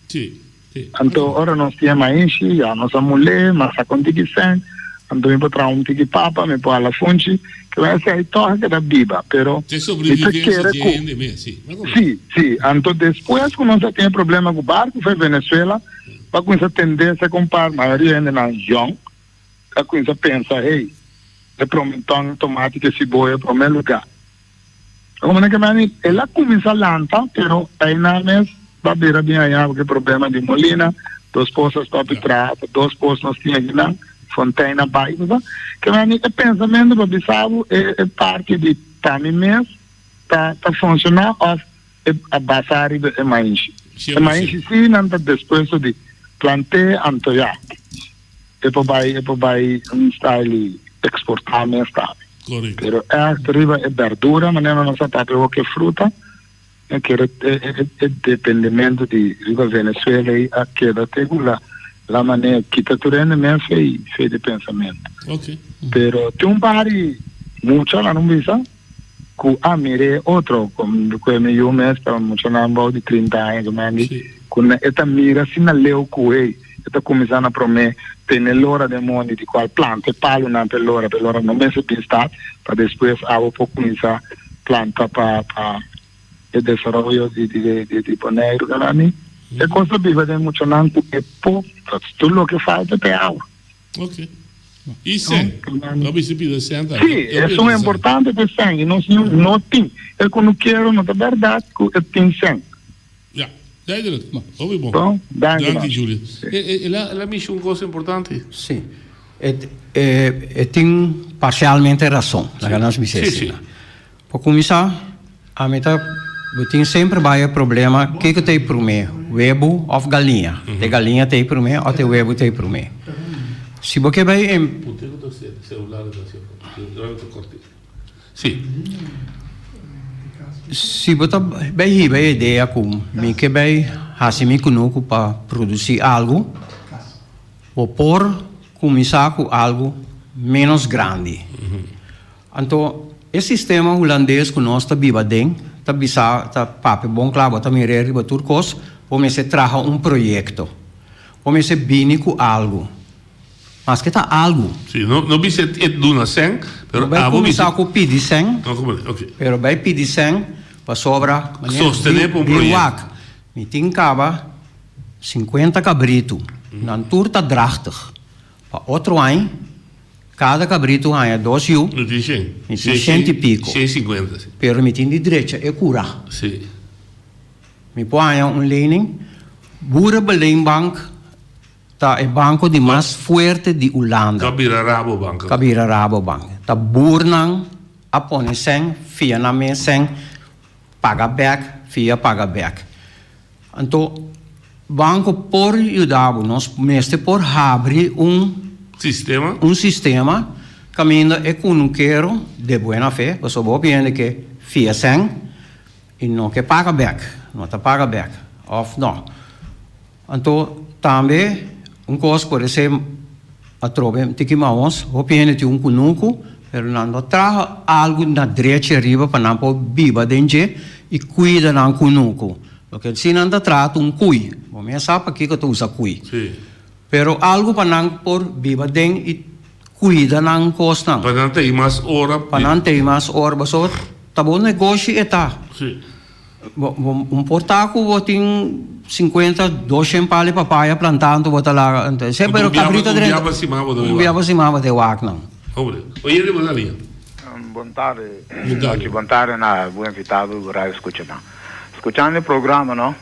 Anto ora nos tin e maishi ya nos a mul'é, mas a kon tiki sèn, anto mi por traha un tiki papa, mi por hala funchi, ke bai esei tòg a keda biba, pero mi ta kere ku si, si, anto despues ku nos a tin e problema ku barku for Venezuela, bo a kuminsá tendé sa ku un par mayoria hendenan yòn. a cuminsa pensa, hey, e promenton tomati ke siboya prome luga. Como nan ke mani, el a cuminsa lanta, pero eynan mes ba bira bin haya ke problema di Molina, dos pos a stop di traha, ta dos pos nos tin akinan, Fontein a bay, bo sa. Ke mani, e pensamento pa bisa bo e e parti di pa mi mes ta ta funciona of e a basa riba e maishi. E maishi si nan ta despuesto di plant'e anto ya. E por bai e por bai un style di exportá mes tambe. Correcto. Pero echt riba e berdura manera nos a papia awor ke fruta e kere e e e dependimento di riba Venezuela ei a keda te ku la la manera kita tur hende mes fei fei di pensamento. Ok. Pero tin un par di mucha nan bisa ku a mir'é otro ku e mi yu mes ta muchanan bou di trinta aña ku mandi ku e ta mira asina leu ku ei e ta kuminsá na promé tene lora den mondi di kual planta e palunan pa e lora pa e lora no mester bin stat pa despues abo por kuminsá planta pa pa e desaroyo di di Boneiru mi e kos ta biba den muchanan ku e por tur loke falta ta e awa. Ok. I sèn? Lo bisa pida sèn tambe. Sí, esun importante ta e sèn i nos no no tin. E kunukero no ta bèrdat ku e tin sèn. Ja, duidelijk. Hopi bon. Bon, danki Danki Julius. El a el a mishi un kos importante. Sí. E e tin parsialmente rason, laga nos bisa esei. Pa kuminsá, ami ta bo tin semper bai e problema kiko ta e promé, webu òf galiña? Ta e galiña ta e promé òf ta e webu ta e promé? Si bo ke bai em. Si bo ta bai hiba e idea ku mi ke bai hasi mi kunuku pa produsí algu, bo por kuminsá ku algu ménos grandi. Anto e sistema hulandes ku nos ta biba aden ta bisa ta papia bon kla bo ta mir'é riba tur kos, bo mester traha un proyekto, bo mester bini ku algu, maske ta algu. Sí, no no bisa e duna sèn, pero No bai abo kuminsá bisa. ku pidi sèn, No komprendé, oke. pero bai pidi sèn pasobra manera Sostené pa un proyekto. Wak, mi tin kaba sinkuenta kabritu, nan tur ta drachtig, pa otro aña Kada kabritu haña dos yu. Mi tin shen. Mi tin shen i piko. Shen sinkuenta, si. Pero mi tin di drecha e kura. Si. Mi por haña un lening? Boerenbeleenbank ta e banko di mas fuerte di Ulanda. Ka bira Rabobank. Ka bira Rabobank. Ta boernan a pone sèn, fia nan mes sèn, paga bèk, fia paga bèk. Anto banko por yuda bo, nos mester por habri un. Sistema. Un sistema kaminda e kunukero de buena fe, pasobra hopi hende ke fia sèn i no ke paga bèk, no ta paga bèk òf no. Anto tambe un kos por esei atrobe un tiki maos, hopi hende tin un kunuku pero nan no traha algu na drechi ariba pa nan por biba den dje i kuida nan kunuku. Loke si nan ta traha ta un kui, bo mes sa pakiko ta usa kui. Pero algu pa nan por biba den i kuida nan kosnan. Pa nan tei mas ora. Pa nan tei mas ora pasobra ta bo negoshi e ta. Bo bo por ta ku bo tin sinkuenta, doshen pali papaya plantá anto bo ta laga anto esei pero kabrito drenta. Un bia pa siman bo ta Un bia pa siman bo ta e wak nan. Hombre, oyente bo ta liña. Bon tarde Nochi, bon tarde na bo invitado y bo radio escuchanan. Scuchando e programa no,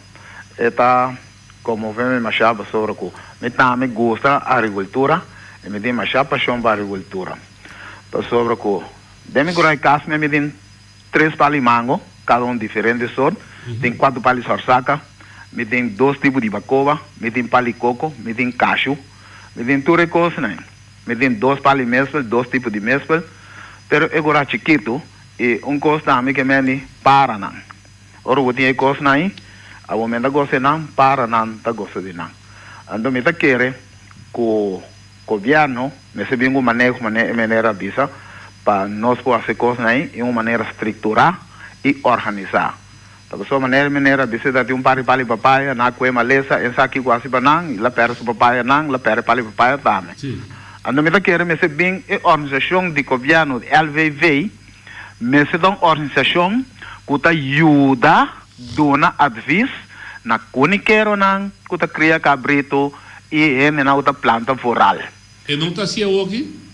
e ta conmove mi masha pasobra cu mi tambe gusta agricultura y mi tin masha pasion pa agricultura. Pasobra cu den mi curai cas mi mi tin Tres pali mango, kada un diferente sort, tin kuater pali sòrsaka, mi tin dos tipo di bakoba, mi tin pali koko, mi tin kashu, mi tin tur e kosnan. Mi tin dos pali mespel, dos tipo di mespel, pero e gora chikitu i un kos tambe ke meni paranan. Ora bo tin e kosnan ei, abo men ta gosa di nan, paranan ta gosa di nan. Anto mi ta kere ku. Gobierno mester bin cu maneho manera e meneer a bisa pa nos por haci cosnan ayi den un manera strictura y organisa. Ta pasobra manera e meneer a bisa ta tin un par di pali papaya nan a cue malesa en sa kico haci pa nan y la perde su papaya nan la perde pali papaya tambe. Anto mi ta kere mester bin e organisacion di gobierno di LVV mester ta un organisacion cu ta yuda duna advies na cunikeronan cu ta cria cabrito I hendenan ku ta planta vooral. E no ta hasi awoki?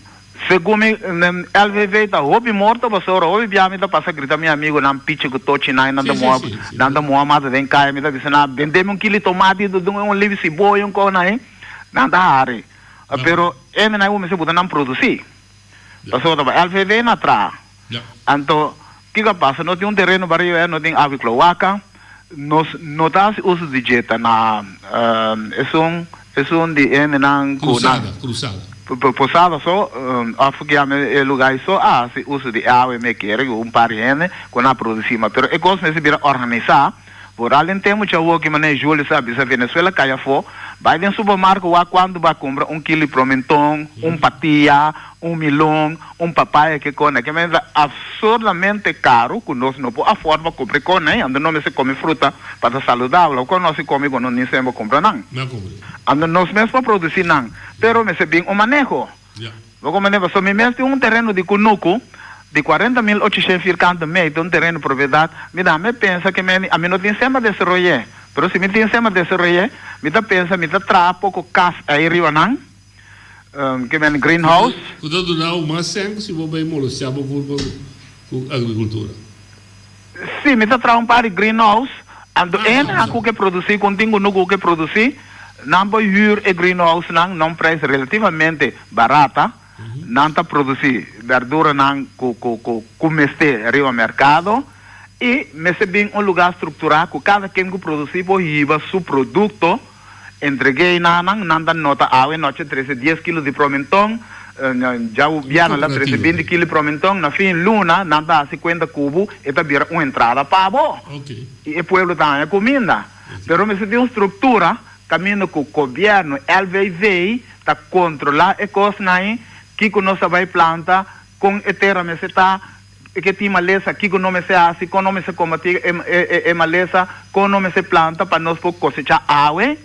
Segun mi, LVV ta hopi morto pasobra hopi bia mi ta pasa grita mi amigunan pichi ku tochi nan nan ta muha nan ta muha mata den kaya mi ta bisa nan bende mi un kilo tomati un libi siboyo un kos nan nan ta hari pero hendenan ku mester buta nan produsi pasobra ta LVV na traha. Anto, kiko a pasa? No tin un tereno bariba ei, no tin awa kloaka. Nos no ta hasi uso di dje, ta na esun, esun di hendenan ku nan. Krusada, krusada. Posada so, òf ku yama e lugá ei so a hasi uso di awa i me kere ku un par di hende ku nan a produsí. Ma pero e kos mester bira organisá. Vooral den tempu dje awoki manera Julio sa bisa Venezuela kai afó, bai den supermarko wak kuantu bo a kumpra un kilo di promenton, un patia, un milon, un papaya ke kona. Ke mester ta absurdamente karu ku nos no por afòrd pa kumpra e kona ei. Anto nos mester kome fruta pa ta saludabel. Awor nos si kome ku nos ni semper kumpra nan. Anto nos mes por produsi nan, pero mester bin un maneho. Bo comprende? Pasobra mi mes tin un tereno di kunuku di 40,800 vierkante meter, un tereno propiedat. Mi da mi pensa ke mi ami no tin sema desaroy'é, pero si mi tin sema desaroy'é, mi ta pensa mi ta traha poko kas ei riba nan, ke men greenhouse. Ku ta duna bo mas sèn si bo bai molestiá bo kurpa ku agrikultura. Si, mi ta traha un par di greenhouse, anto e hendenan ku ke produsí, ku tin kunuku ku ke produsí, nan por hür e greenhousenan na un prijs relativamente barata, nan ta produsí berduranan ku ku ku ku mester riba merkado i mester bin un lugá strukturá ku kada ken ku produsí por hiba su produkto. Entreg'é na nan, nan ta nota awe nochi trese dies kilo di promenton, djawu bièrnè la trese binti kilo di promenton, na fin luna nan ta hasi kuenta ku bo, e ta bira un entrada pa bo. I e pueblo ta haña kuminda. Pero mester tin un struktura kaminda ku gobièrnu, LVV, ta kontrolá e kosnan ei, kiko nos ta bai planta, kon e tera mester ta, E ke tin malesa, kiko no mester hasi, kon no mester kombatí e malesa, kon no mester planta pa nos por kosechá awe.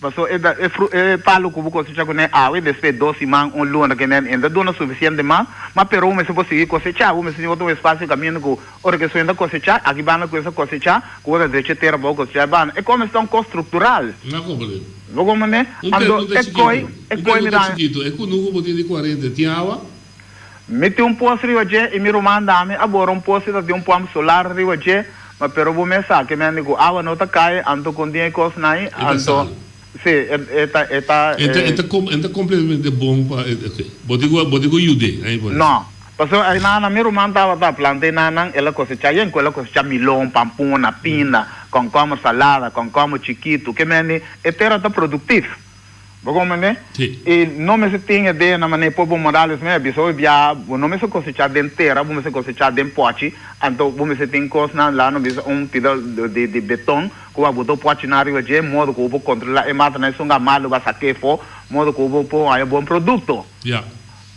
Paso e e palu ku bo kosechá kuné awe, despues dos siman, un luna ke nen e ta duna sufisiente mas, ma pero bo mester por sigui kosechá, bo mester tin otro espasio kaminda ku ora ke suenta kosechá, aki banda ku esa kosechá, ku bo ta drecha tera pa bo kosechá e banda. E kos mester ta un kos struktural. No komprendé. Bo komprendé? Un Anto pregunta e koi, chikitu, e un koi mi pregunta ta. chikitu, e kunuku bo tin di kuarenta tin awa? Mi tin un pos riba dje i mi ruman dami a bora un pos i ta tin un pòmp solar riba dje. Ma pero bo mes sa ke mende ku awa no ta kai anto kon tin e kosnan ei anto si e ta e ta E ta e ta e ta kompletamente bon pa e ok bo tin ku bo tin ku yud'é ei por No pasobra einan mi ruman tabata planta einanan el a kosechá yen ku el a kosechá milon, pampuna, pinda, kònkòmber salada, kònkòmber chikitu ke mende e tera ta produktif. Bo comprende? Sí. I no mester tin e dea na manera Popo Morales mes a bisa hopi biaha, bo no mester cosechá den tera, bo mester cosechá den pochi, anto bo mester tin cosnan, laga no bisa un pida di di beton cu bo a bota un pochinan riba dje, modo cu bo por controla e matanan esun a malo bo a saca efo, modo cu bo por haya bon producto. Ya.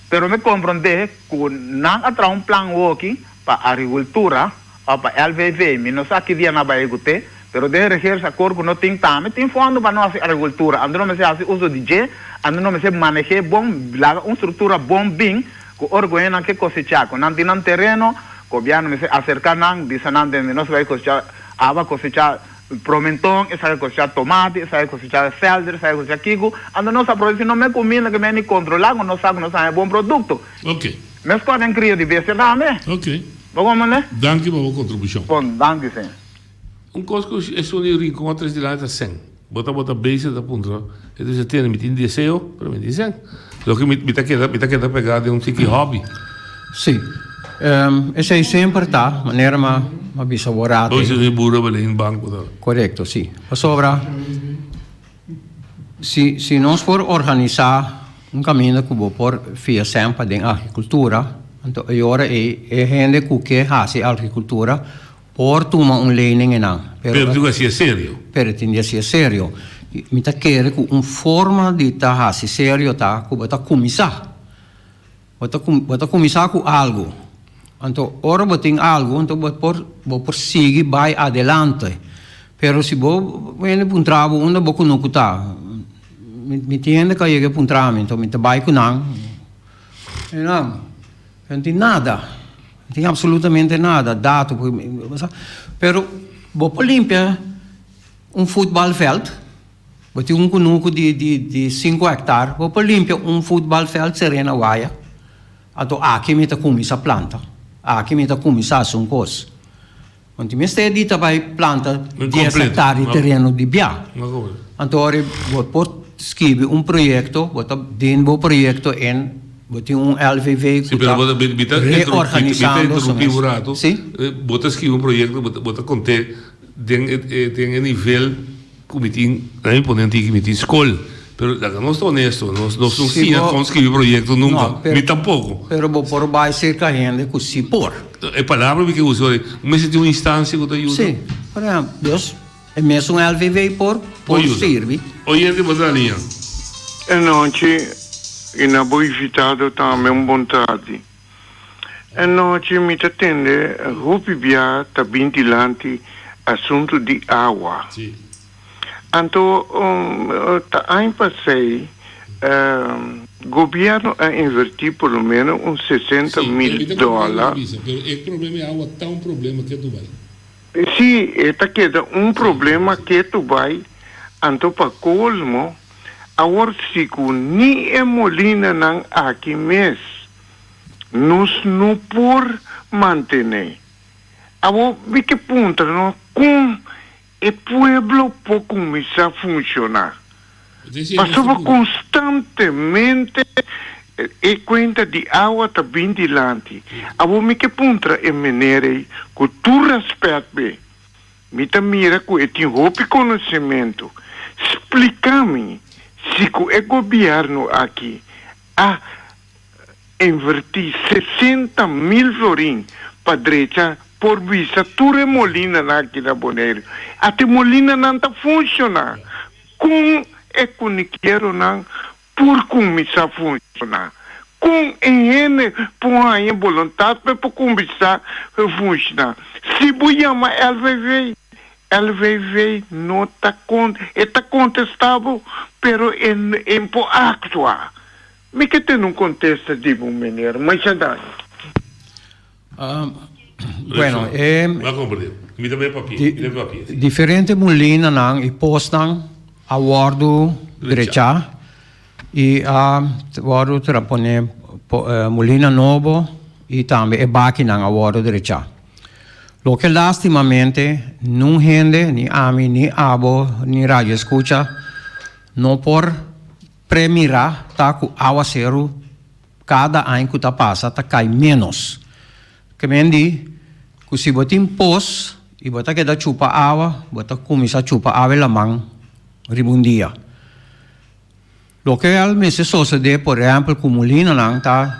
Pero mi comprende cu nan a traha un plan hoki pa agricultura, of pa LVV, mi no sa ki dia nan a bai ehecute, pero den regeersakkoord ku no tin tambe tin fondo pa no hasi agrikultura, anto no mester hasi uso di dje, anto no mester maneh'é bon, laga un struktura bon bin ku ora ku hendenan ke kosechá, ku nan tin nan tereno, gobièrnu mester aserká nan, bisa nan tende nos bai kosechá, aba kosechá promenton, esaki kosechá tomati, esaki kosechá sèlder, esaki kosechá kiku, anto nos a produsí no mes kuminda ku men di kontrolá ku nos sa ku nos haña bon produkto. Ok. Meskos den krio di bestia tambe. Ok. Bo komprendé? Danki pa bo kontribushon. Bon, danki señor. Un kos ku esun di Rincon a trese dilanti ta sèn. Bo tabata bezig ta puntra, e ta bisa, Tene, mi tin deseo, pero mi tin sèn. Loke mi mi ta keda mi ta keda pegá den un tiki hobby. Sí. Esei semper ta, manera mi a bisa bo rato. Bo bisa den buro belen in banko ta. Korekto, sí. Pasobra si si nos por organisá un kaminda ku bo por fia sèn pa den agrikultura, anto e ora ei e hende ku ke hasi agrikultura Por tuma un lening enan, pero. Pero tin ku hasié serio. Pero tin di hasié serio. Mi ta kere ku un forma di ta hasi serio ta ku bo ta kuminsá. Bo ta bo ta kuminsá ku algu. Anto ora bo tin algu anto bo por bo por sigui bai adelante. Pero si bo hende puntra bo unda bo kunuku ta, mi mi tin hende ku a yega puntra mi anto mi ta bai ku nan. E nan, no tin nada. No tin absolutamente nada, dato, pero bo por limpia un futbalveld, bo tin un kunuku di di di sinku hektar, bo por limpia un futbalveld serena waya, anto aki mi ta kuminsá planta, aki mi ta kuminsá hasi un kos. Want ti mester di ta bai planta dies hektar di tereno di bia. Anto ora bo por skibi un proyekto, bo ta den bo proyekto en bo tin un LVV ku ta reorganisando su mes. Si. Bo ta skibi un proyekto, bo ta kont'é den e nivel. Ku mi tin, na mi pone anti ku mi tin skol, pero laga nos ta honesto, nos no siña kon skibi proyekto nunka, mi tampoko. Pero bo por bai serka hende ku si por. E palabra mi ke usa ora, un mester tin un instansia ku ta yuda. Si, por ehempel, dus e mesun LVV por por sirbi. Oyente bo ta liña. E nochi i na bo invitado tambe un bon tardi. E nochi mi ta tende hopi bia ta bin dilanti asuntu di awa. Anto ta aña pasei gobierno a inverti por lo meno un 60 mil dola. Si, e ta keda un problema ketu bai, anto pa colmo awor si cu ni e molinanan aki mes Nos no por mantené. Awor mi ke puntra no kon e pueblo por kuminsá funshoná. Pasobra konstantemente e kuenta di awa ta bin dilanti. Awor mi ke puntra e meneer ei ku tur rèspèt be. Mi ta mira ku e tin hopi konosementu. Splika mi si ku e gobièrnu aki a invertí 60 mil florin pa drecha por bisa tur e molinanan aki na Boneiru. Ata e molinanan ta funshoná. Kon e kunikeronan por kuminsá funshoná? Kon e hende por haña boluntat pa e por kuminsá funshoná? Si bo yama LVV, LVV no ta kon, e ta kontestá bo, pero e e por aktua. Mi ke tene un kontesta di bo, meneer. Masha danki. Bueno, e diferente mulinanan i posnan a wòrdu drechá i a wòrdu pone mulina nobo i tambe e bakinan a wòrdu drechá. Loke lastimamente nun hende, ni ami, ni abo, ni radioescucha, no por premira ta ku awaseru kada aña ku ta pasa ta kai menos. Ke men di ku si bo tin pos i bo ta keda chupa awa, bo ta kuminsá chupa awa e laman riba un dia. Loke al mester sosodé, por ehèmpel, ku mulinonan ta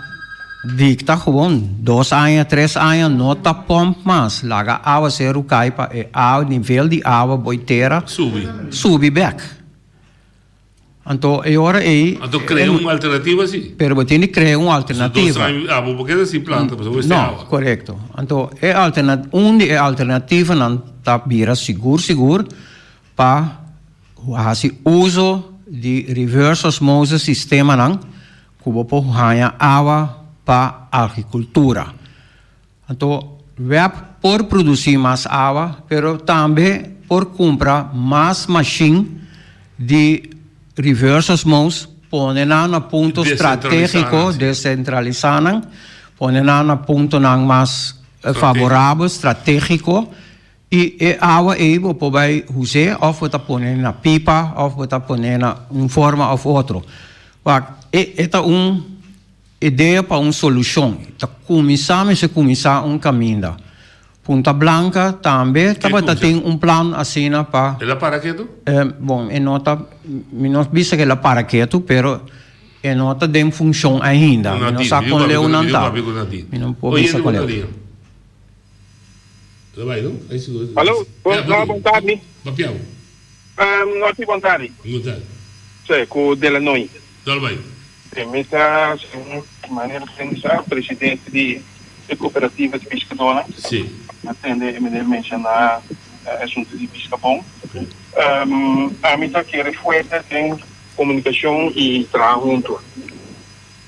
dikta gewoon dos aña, tres aña no ta pòmp mas, laga awaseru kai pa e awa, nivel di awa boi tera Subi. subi bèk. Anto e ora ei. Anto krea un alternativa si. Pero bo tin di krea un alternativa. Dos aña abo bo keda sin planta pasobra bo mester awa. No, korekto. Anto e alterna, un di e alternativanan ta bira sigur sigur pa hasi uso di reverse osmosis sistemanan ku bo por haña awa pa agrikultura. Anto web por produsí mas awa, pero tambe por kumpra mas mashin di reverse osmose, pone nan na punto stratégiko, desentralisá nan, pone nan na puntonan mas favorabel, stratégiko, i e awa ei bo por bai us'é òf bo ta pone na pipa òf bo ta pone na un forma òf otro. Wak, e ta un. Idea pa un solushon. Ta kuminsá mester kuminsá un kaminda. Punta Blanca tambe tabata tin un plan asina pa. El a para ketu? Bon, e no ta, mi no bisa ku el a para ketu, pero e no ta den funshon ainda. Mi no sa kon leu nan ta. Mi no por bisa kon leu. Alo, bon tardi. Nochi bon tardi. Sí, ku Delanoy. Sí, mi ta señor Manuel Pensa, presidente di e kooperativa di piskadónan. A tende e meneer menshoná e asuntu di piskabon. Ami ta kere fuerte den komunikashon i traha huntu.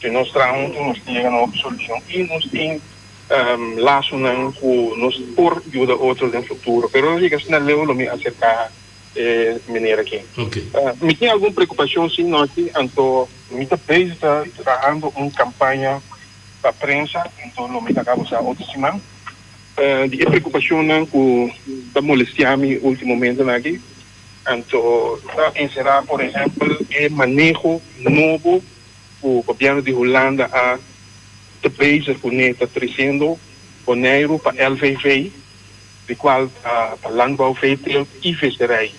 Si nos traha huntu nos ta yega na hopi solushon i nos tin lasonan ku nos por yuda otro den futuro. Pero no yega asina leu lo mi aserká e meneer aki. Mi tin algun preokupashon si nochi, anto mi ta bezig ta trahando un kampaña pa prensa, anto lo mi laga bo sa otro siman, di e preokupashonnan ku ta molestiá mi ultimo momentonan aki. Anto ta enserá por ehèmpel e maneho nobo ku gobièrnu di Hulanda a ta bezig kuné ta tresiendo Boneiru pa LVV, di kual ta pa landbouw, veeteelt i visserij.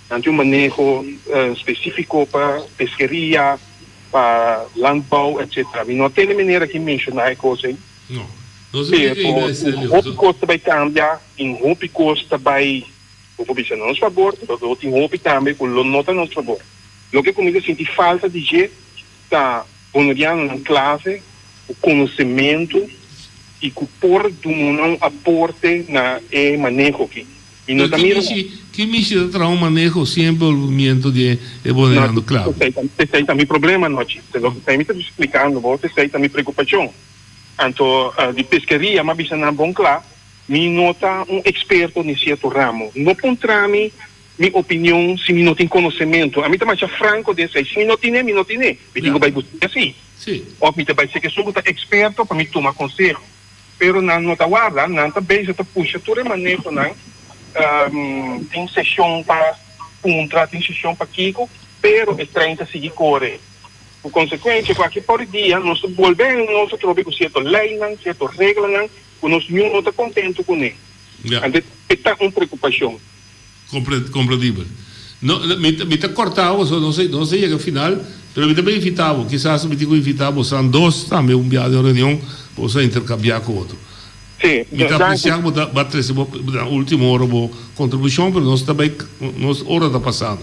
Nan tin un maneho spesífiko pa peskeria, pa landbouw etcetera. Mi no tene manera ki menshoná e kos ei. Pero hopi kos ta bai kambia i hopi kos ta bai, bo por bisa na nos fabor, pero lo tin hopi tambe ku lo no ta na nos fabor. Loke ku mi ta sinti falta di dje ta bonerianonan klave ku konosementu i ku por duna un aporte na e maneho aki. Mi no ta mira. Ki mishi ta traha un maneho sin envolvimiento di e boneriano klave? Esei ta mi problema anochi. Esei mi ta splikando bo, esei ta mi preokupashon. Anto di peskeria mi a bisa nan bon kla, mi no ta un eksperto den sierto ramo. No puntra mi Mi opinion si mi no tin konosementu. Ami ta masha franko den esei. Si mi no tine, mi no tine. Mi tin ku bai buska si. Òf mi ta bai seka esun ku ta eksperto pa mi tuma konseho. Pero nan no ta warda, nan ta bezig ta pusha tur e manehonan. Tin seshon pa puntra, tin seshon pa kiko, pero e trein ta sigui kore. Ku konsekuensia ku aki por dia nos ta bolbe nos atrobe ku sierto leinan, sierto reglanan ku nos niun no ta kontentu kuné. Anto e ta un preokupashon. Comprendibel. No, mi ta, mi ta corta bo, so nos a, nos a yega final, pero mi ta bay invita bo, kisas mi tin cu invita bosan dos tambe un bia den reunion, pa boso a intercambia cu otro. Sí, Mi ta danki. aprecia cu bo ta, bo a trece bo, na ultimo ora bo contribucion, pero nos ta bay, nos ora ta pasando.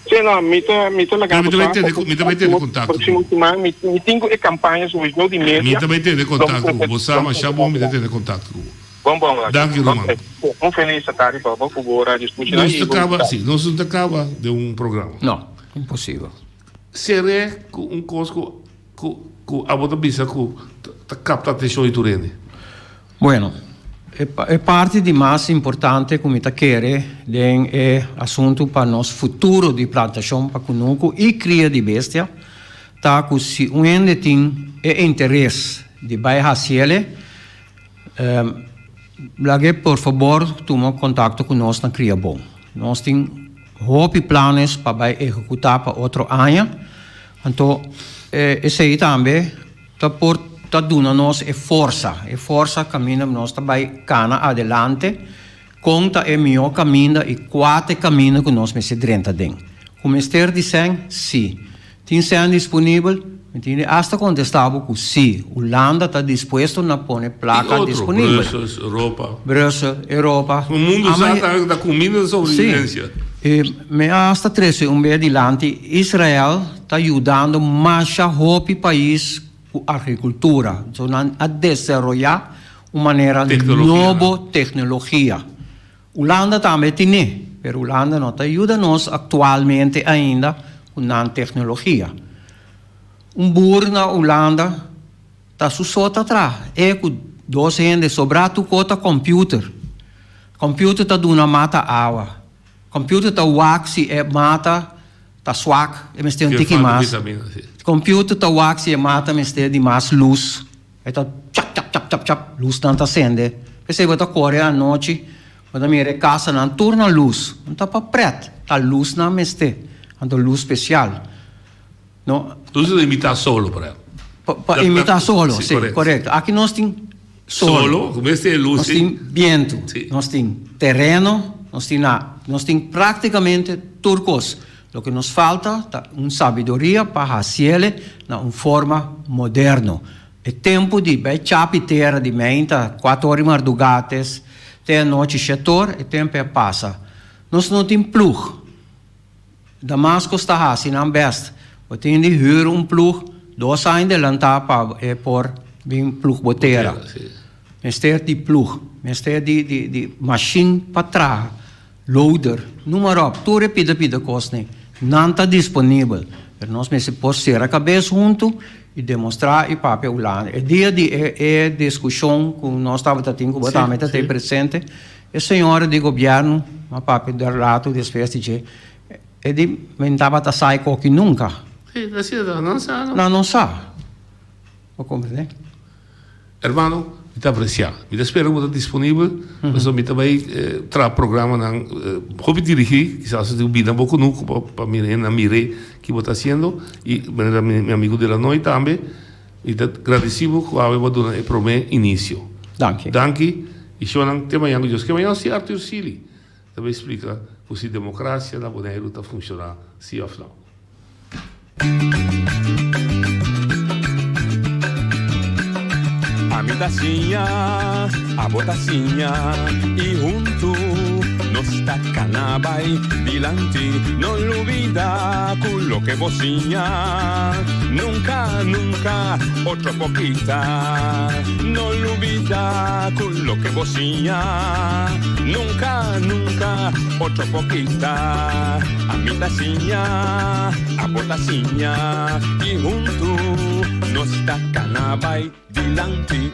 Sí, no, mi ta, mi ta laga Pero mi bo ta bay sa, tene, mi ta bay tene contacto cu próximo bo. siman mi, mi tin cu e campaña sowieso di Mi media, ta bay tene lo mi contacto cu bo, trece, bo sa lo mi masha trece bon mi ta bo. tene contacto cu bo. Bon bon Roger. Danki ruman. Ok. Un feliz tardi pa bo ku bo radio skucha Nos i ta bo kaba, invitado. si, nos no ta kaba den un programa. No, imposibel. Ser'é ku un kos ku ku ku abo ta bisa ku ta kapta atenshon di tur hende. Bueno, e e parti di mas importante ku mi ta kere den e asuntu pa nos futuro di plantashon pa kunuku i kria di bestia ta ku si un hende tin e interes di bai hasiele. Lag'é por fabor tuma kontakto ku nos na Kriabon. Nos tin hopi planes pa bai ehekutá pa otro aña, anto esei tambe ta por ta duna nos e forsa, e forsa kaminda nos ta bai kana adelante kon ta e mihó kaminda i kua ta e kaminda ku nos mester drenta den. Ku mester di sèn? Sí. Tin sèn disponibel? Mi tin di asta kontestá bo ku sí. Hulanda ta dispuesto na pone plaka disponibel. I otro, Brussels, Europa. Brussel, Europa. Un mundu sa ta ta kuminda di sobrevivencia. Sí. I mi a asta trese un bes dilanti, Israel ta yudando masha hopi pais ku agrikultura. So nan a desaroyá un manera nobo teknologia. Hulanda tambe tine, pero Hulanda no ta yuda nos aktualmente ainda ku nan teknologia. Un bur na Hulanda ta su so ta traha, e ku dos hende, sobrá tur kos ta kòmpiuter. Kòmpiuter ta duna mata awa, kòmpiuter ta wak si e mata ta swak, e mester un tiki mas. Kòmpiuter ta wak si e mata mester di mas lus. E ta chap chap chap chap chap, lusnan ta sende. P'esei bo ta kore anochi, bo ta mira e kasanan tur na lus. No ta pa pret, ta lusnan mester, anto lus spesial. No. Lus ta imitá solo, por ehempel. Pa imitá solo, si, korekto. Aki nos tin solo. Solo, ku mester e lus. Nos tin bientu, nos tin tereno, nos tin na, nos tin praktikamente tur kos. Loke nos falta ta un sabiduria pa hasiele na un forma moderno. E tempu di bai chapi tera di meinta kuater ora di mardugates te anochi shet or, e tempu a pasa. Nos no tin plug. Damascus ta hasi nan best. Bo tin di hür un plug dos aña delantá pa e por bin plug bo tera. Mester di plug, mester di mashin pa traha. Loader, noem maar op, tur e pida pida kosnan, nan ta disponibel, pero nos mester por sera kabes huntu i demostrá i papia Hulanda. E dia di e e diskushon ku nos tabata tin ku bo tambe ta tei presente, e señora di gobièrnu a papia der ratu despues di dje, e di mi no tabata sa e koki nunka. Sí, asina ta, nan sa no. Nan no sa. Bo komprendé? Hermano, mi ta apreciá. Mi ta spera ku bo ta disponibel, pasobra mi ta bai traha programanan hopi dirigí, kisas bo tin ku bini na bo kunuku pa mira hende nan mir'é ki bo ta hasiendo, i manera mi amigu Delanoy tambe, mi ta gradisí bo ku awe bo a duna e promé inisio. Danki. Danki, i shownan te mañan ku Dios ke. Mañan si Arthur Sealy ta bai splika ku si demokrasia na Boneiru ta funshoná si òf nò. Ami ta siña, abo ta siña y huntu nos ta cana bay dilanti. No lubida cu loke bo siña nunca, nunca otro por kita. No lubida cu loke bo siña nunca, nunca otro por kita. Ami ta siña, abo ta siña y huntu nos ta cana bay dilanti.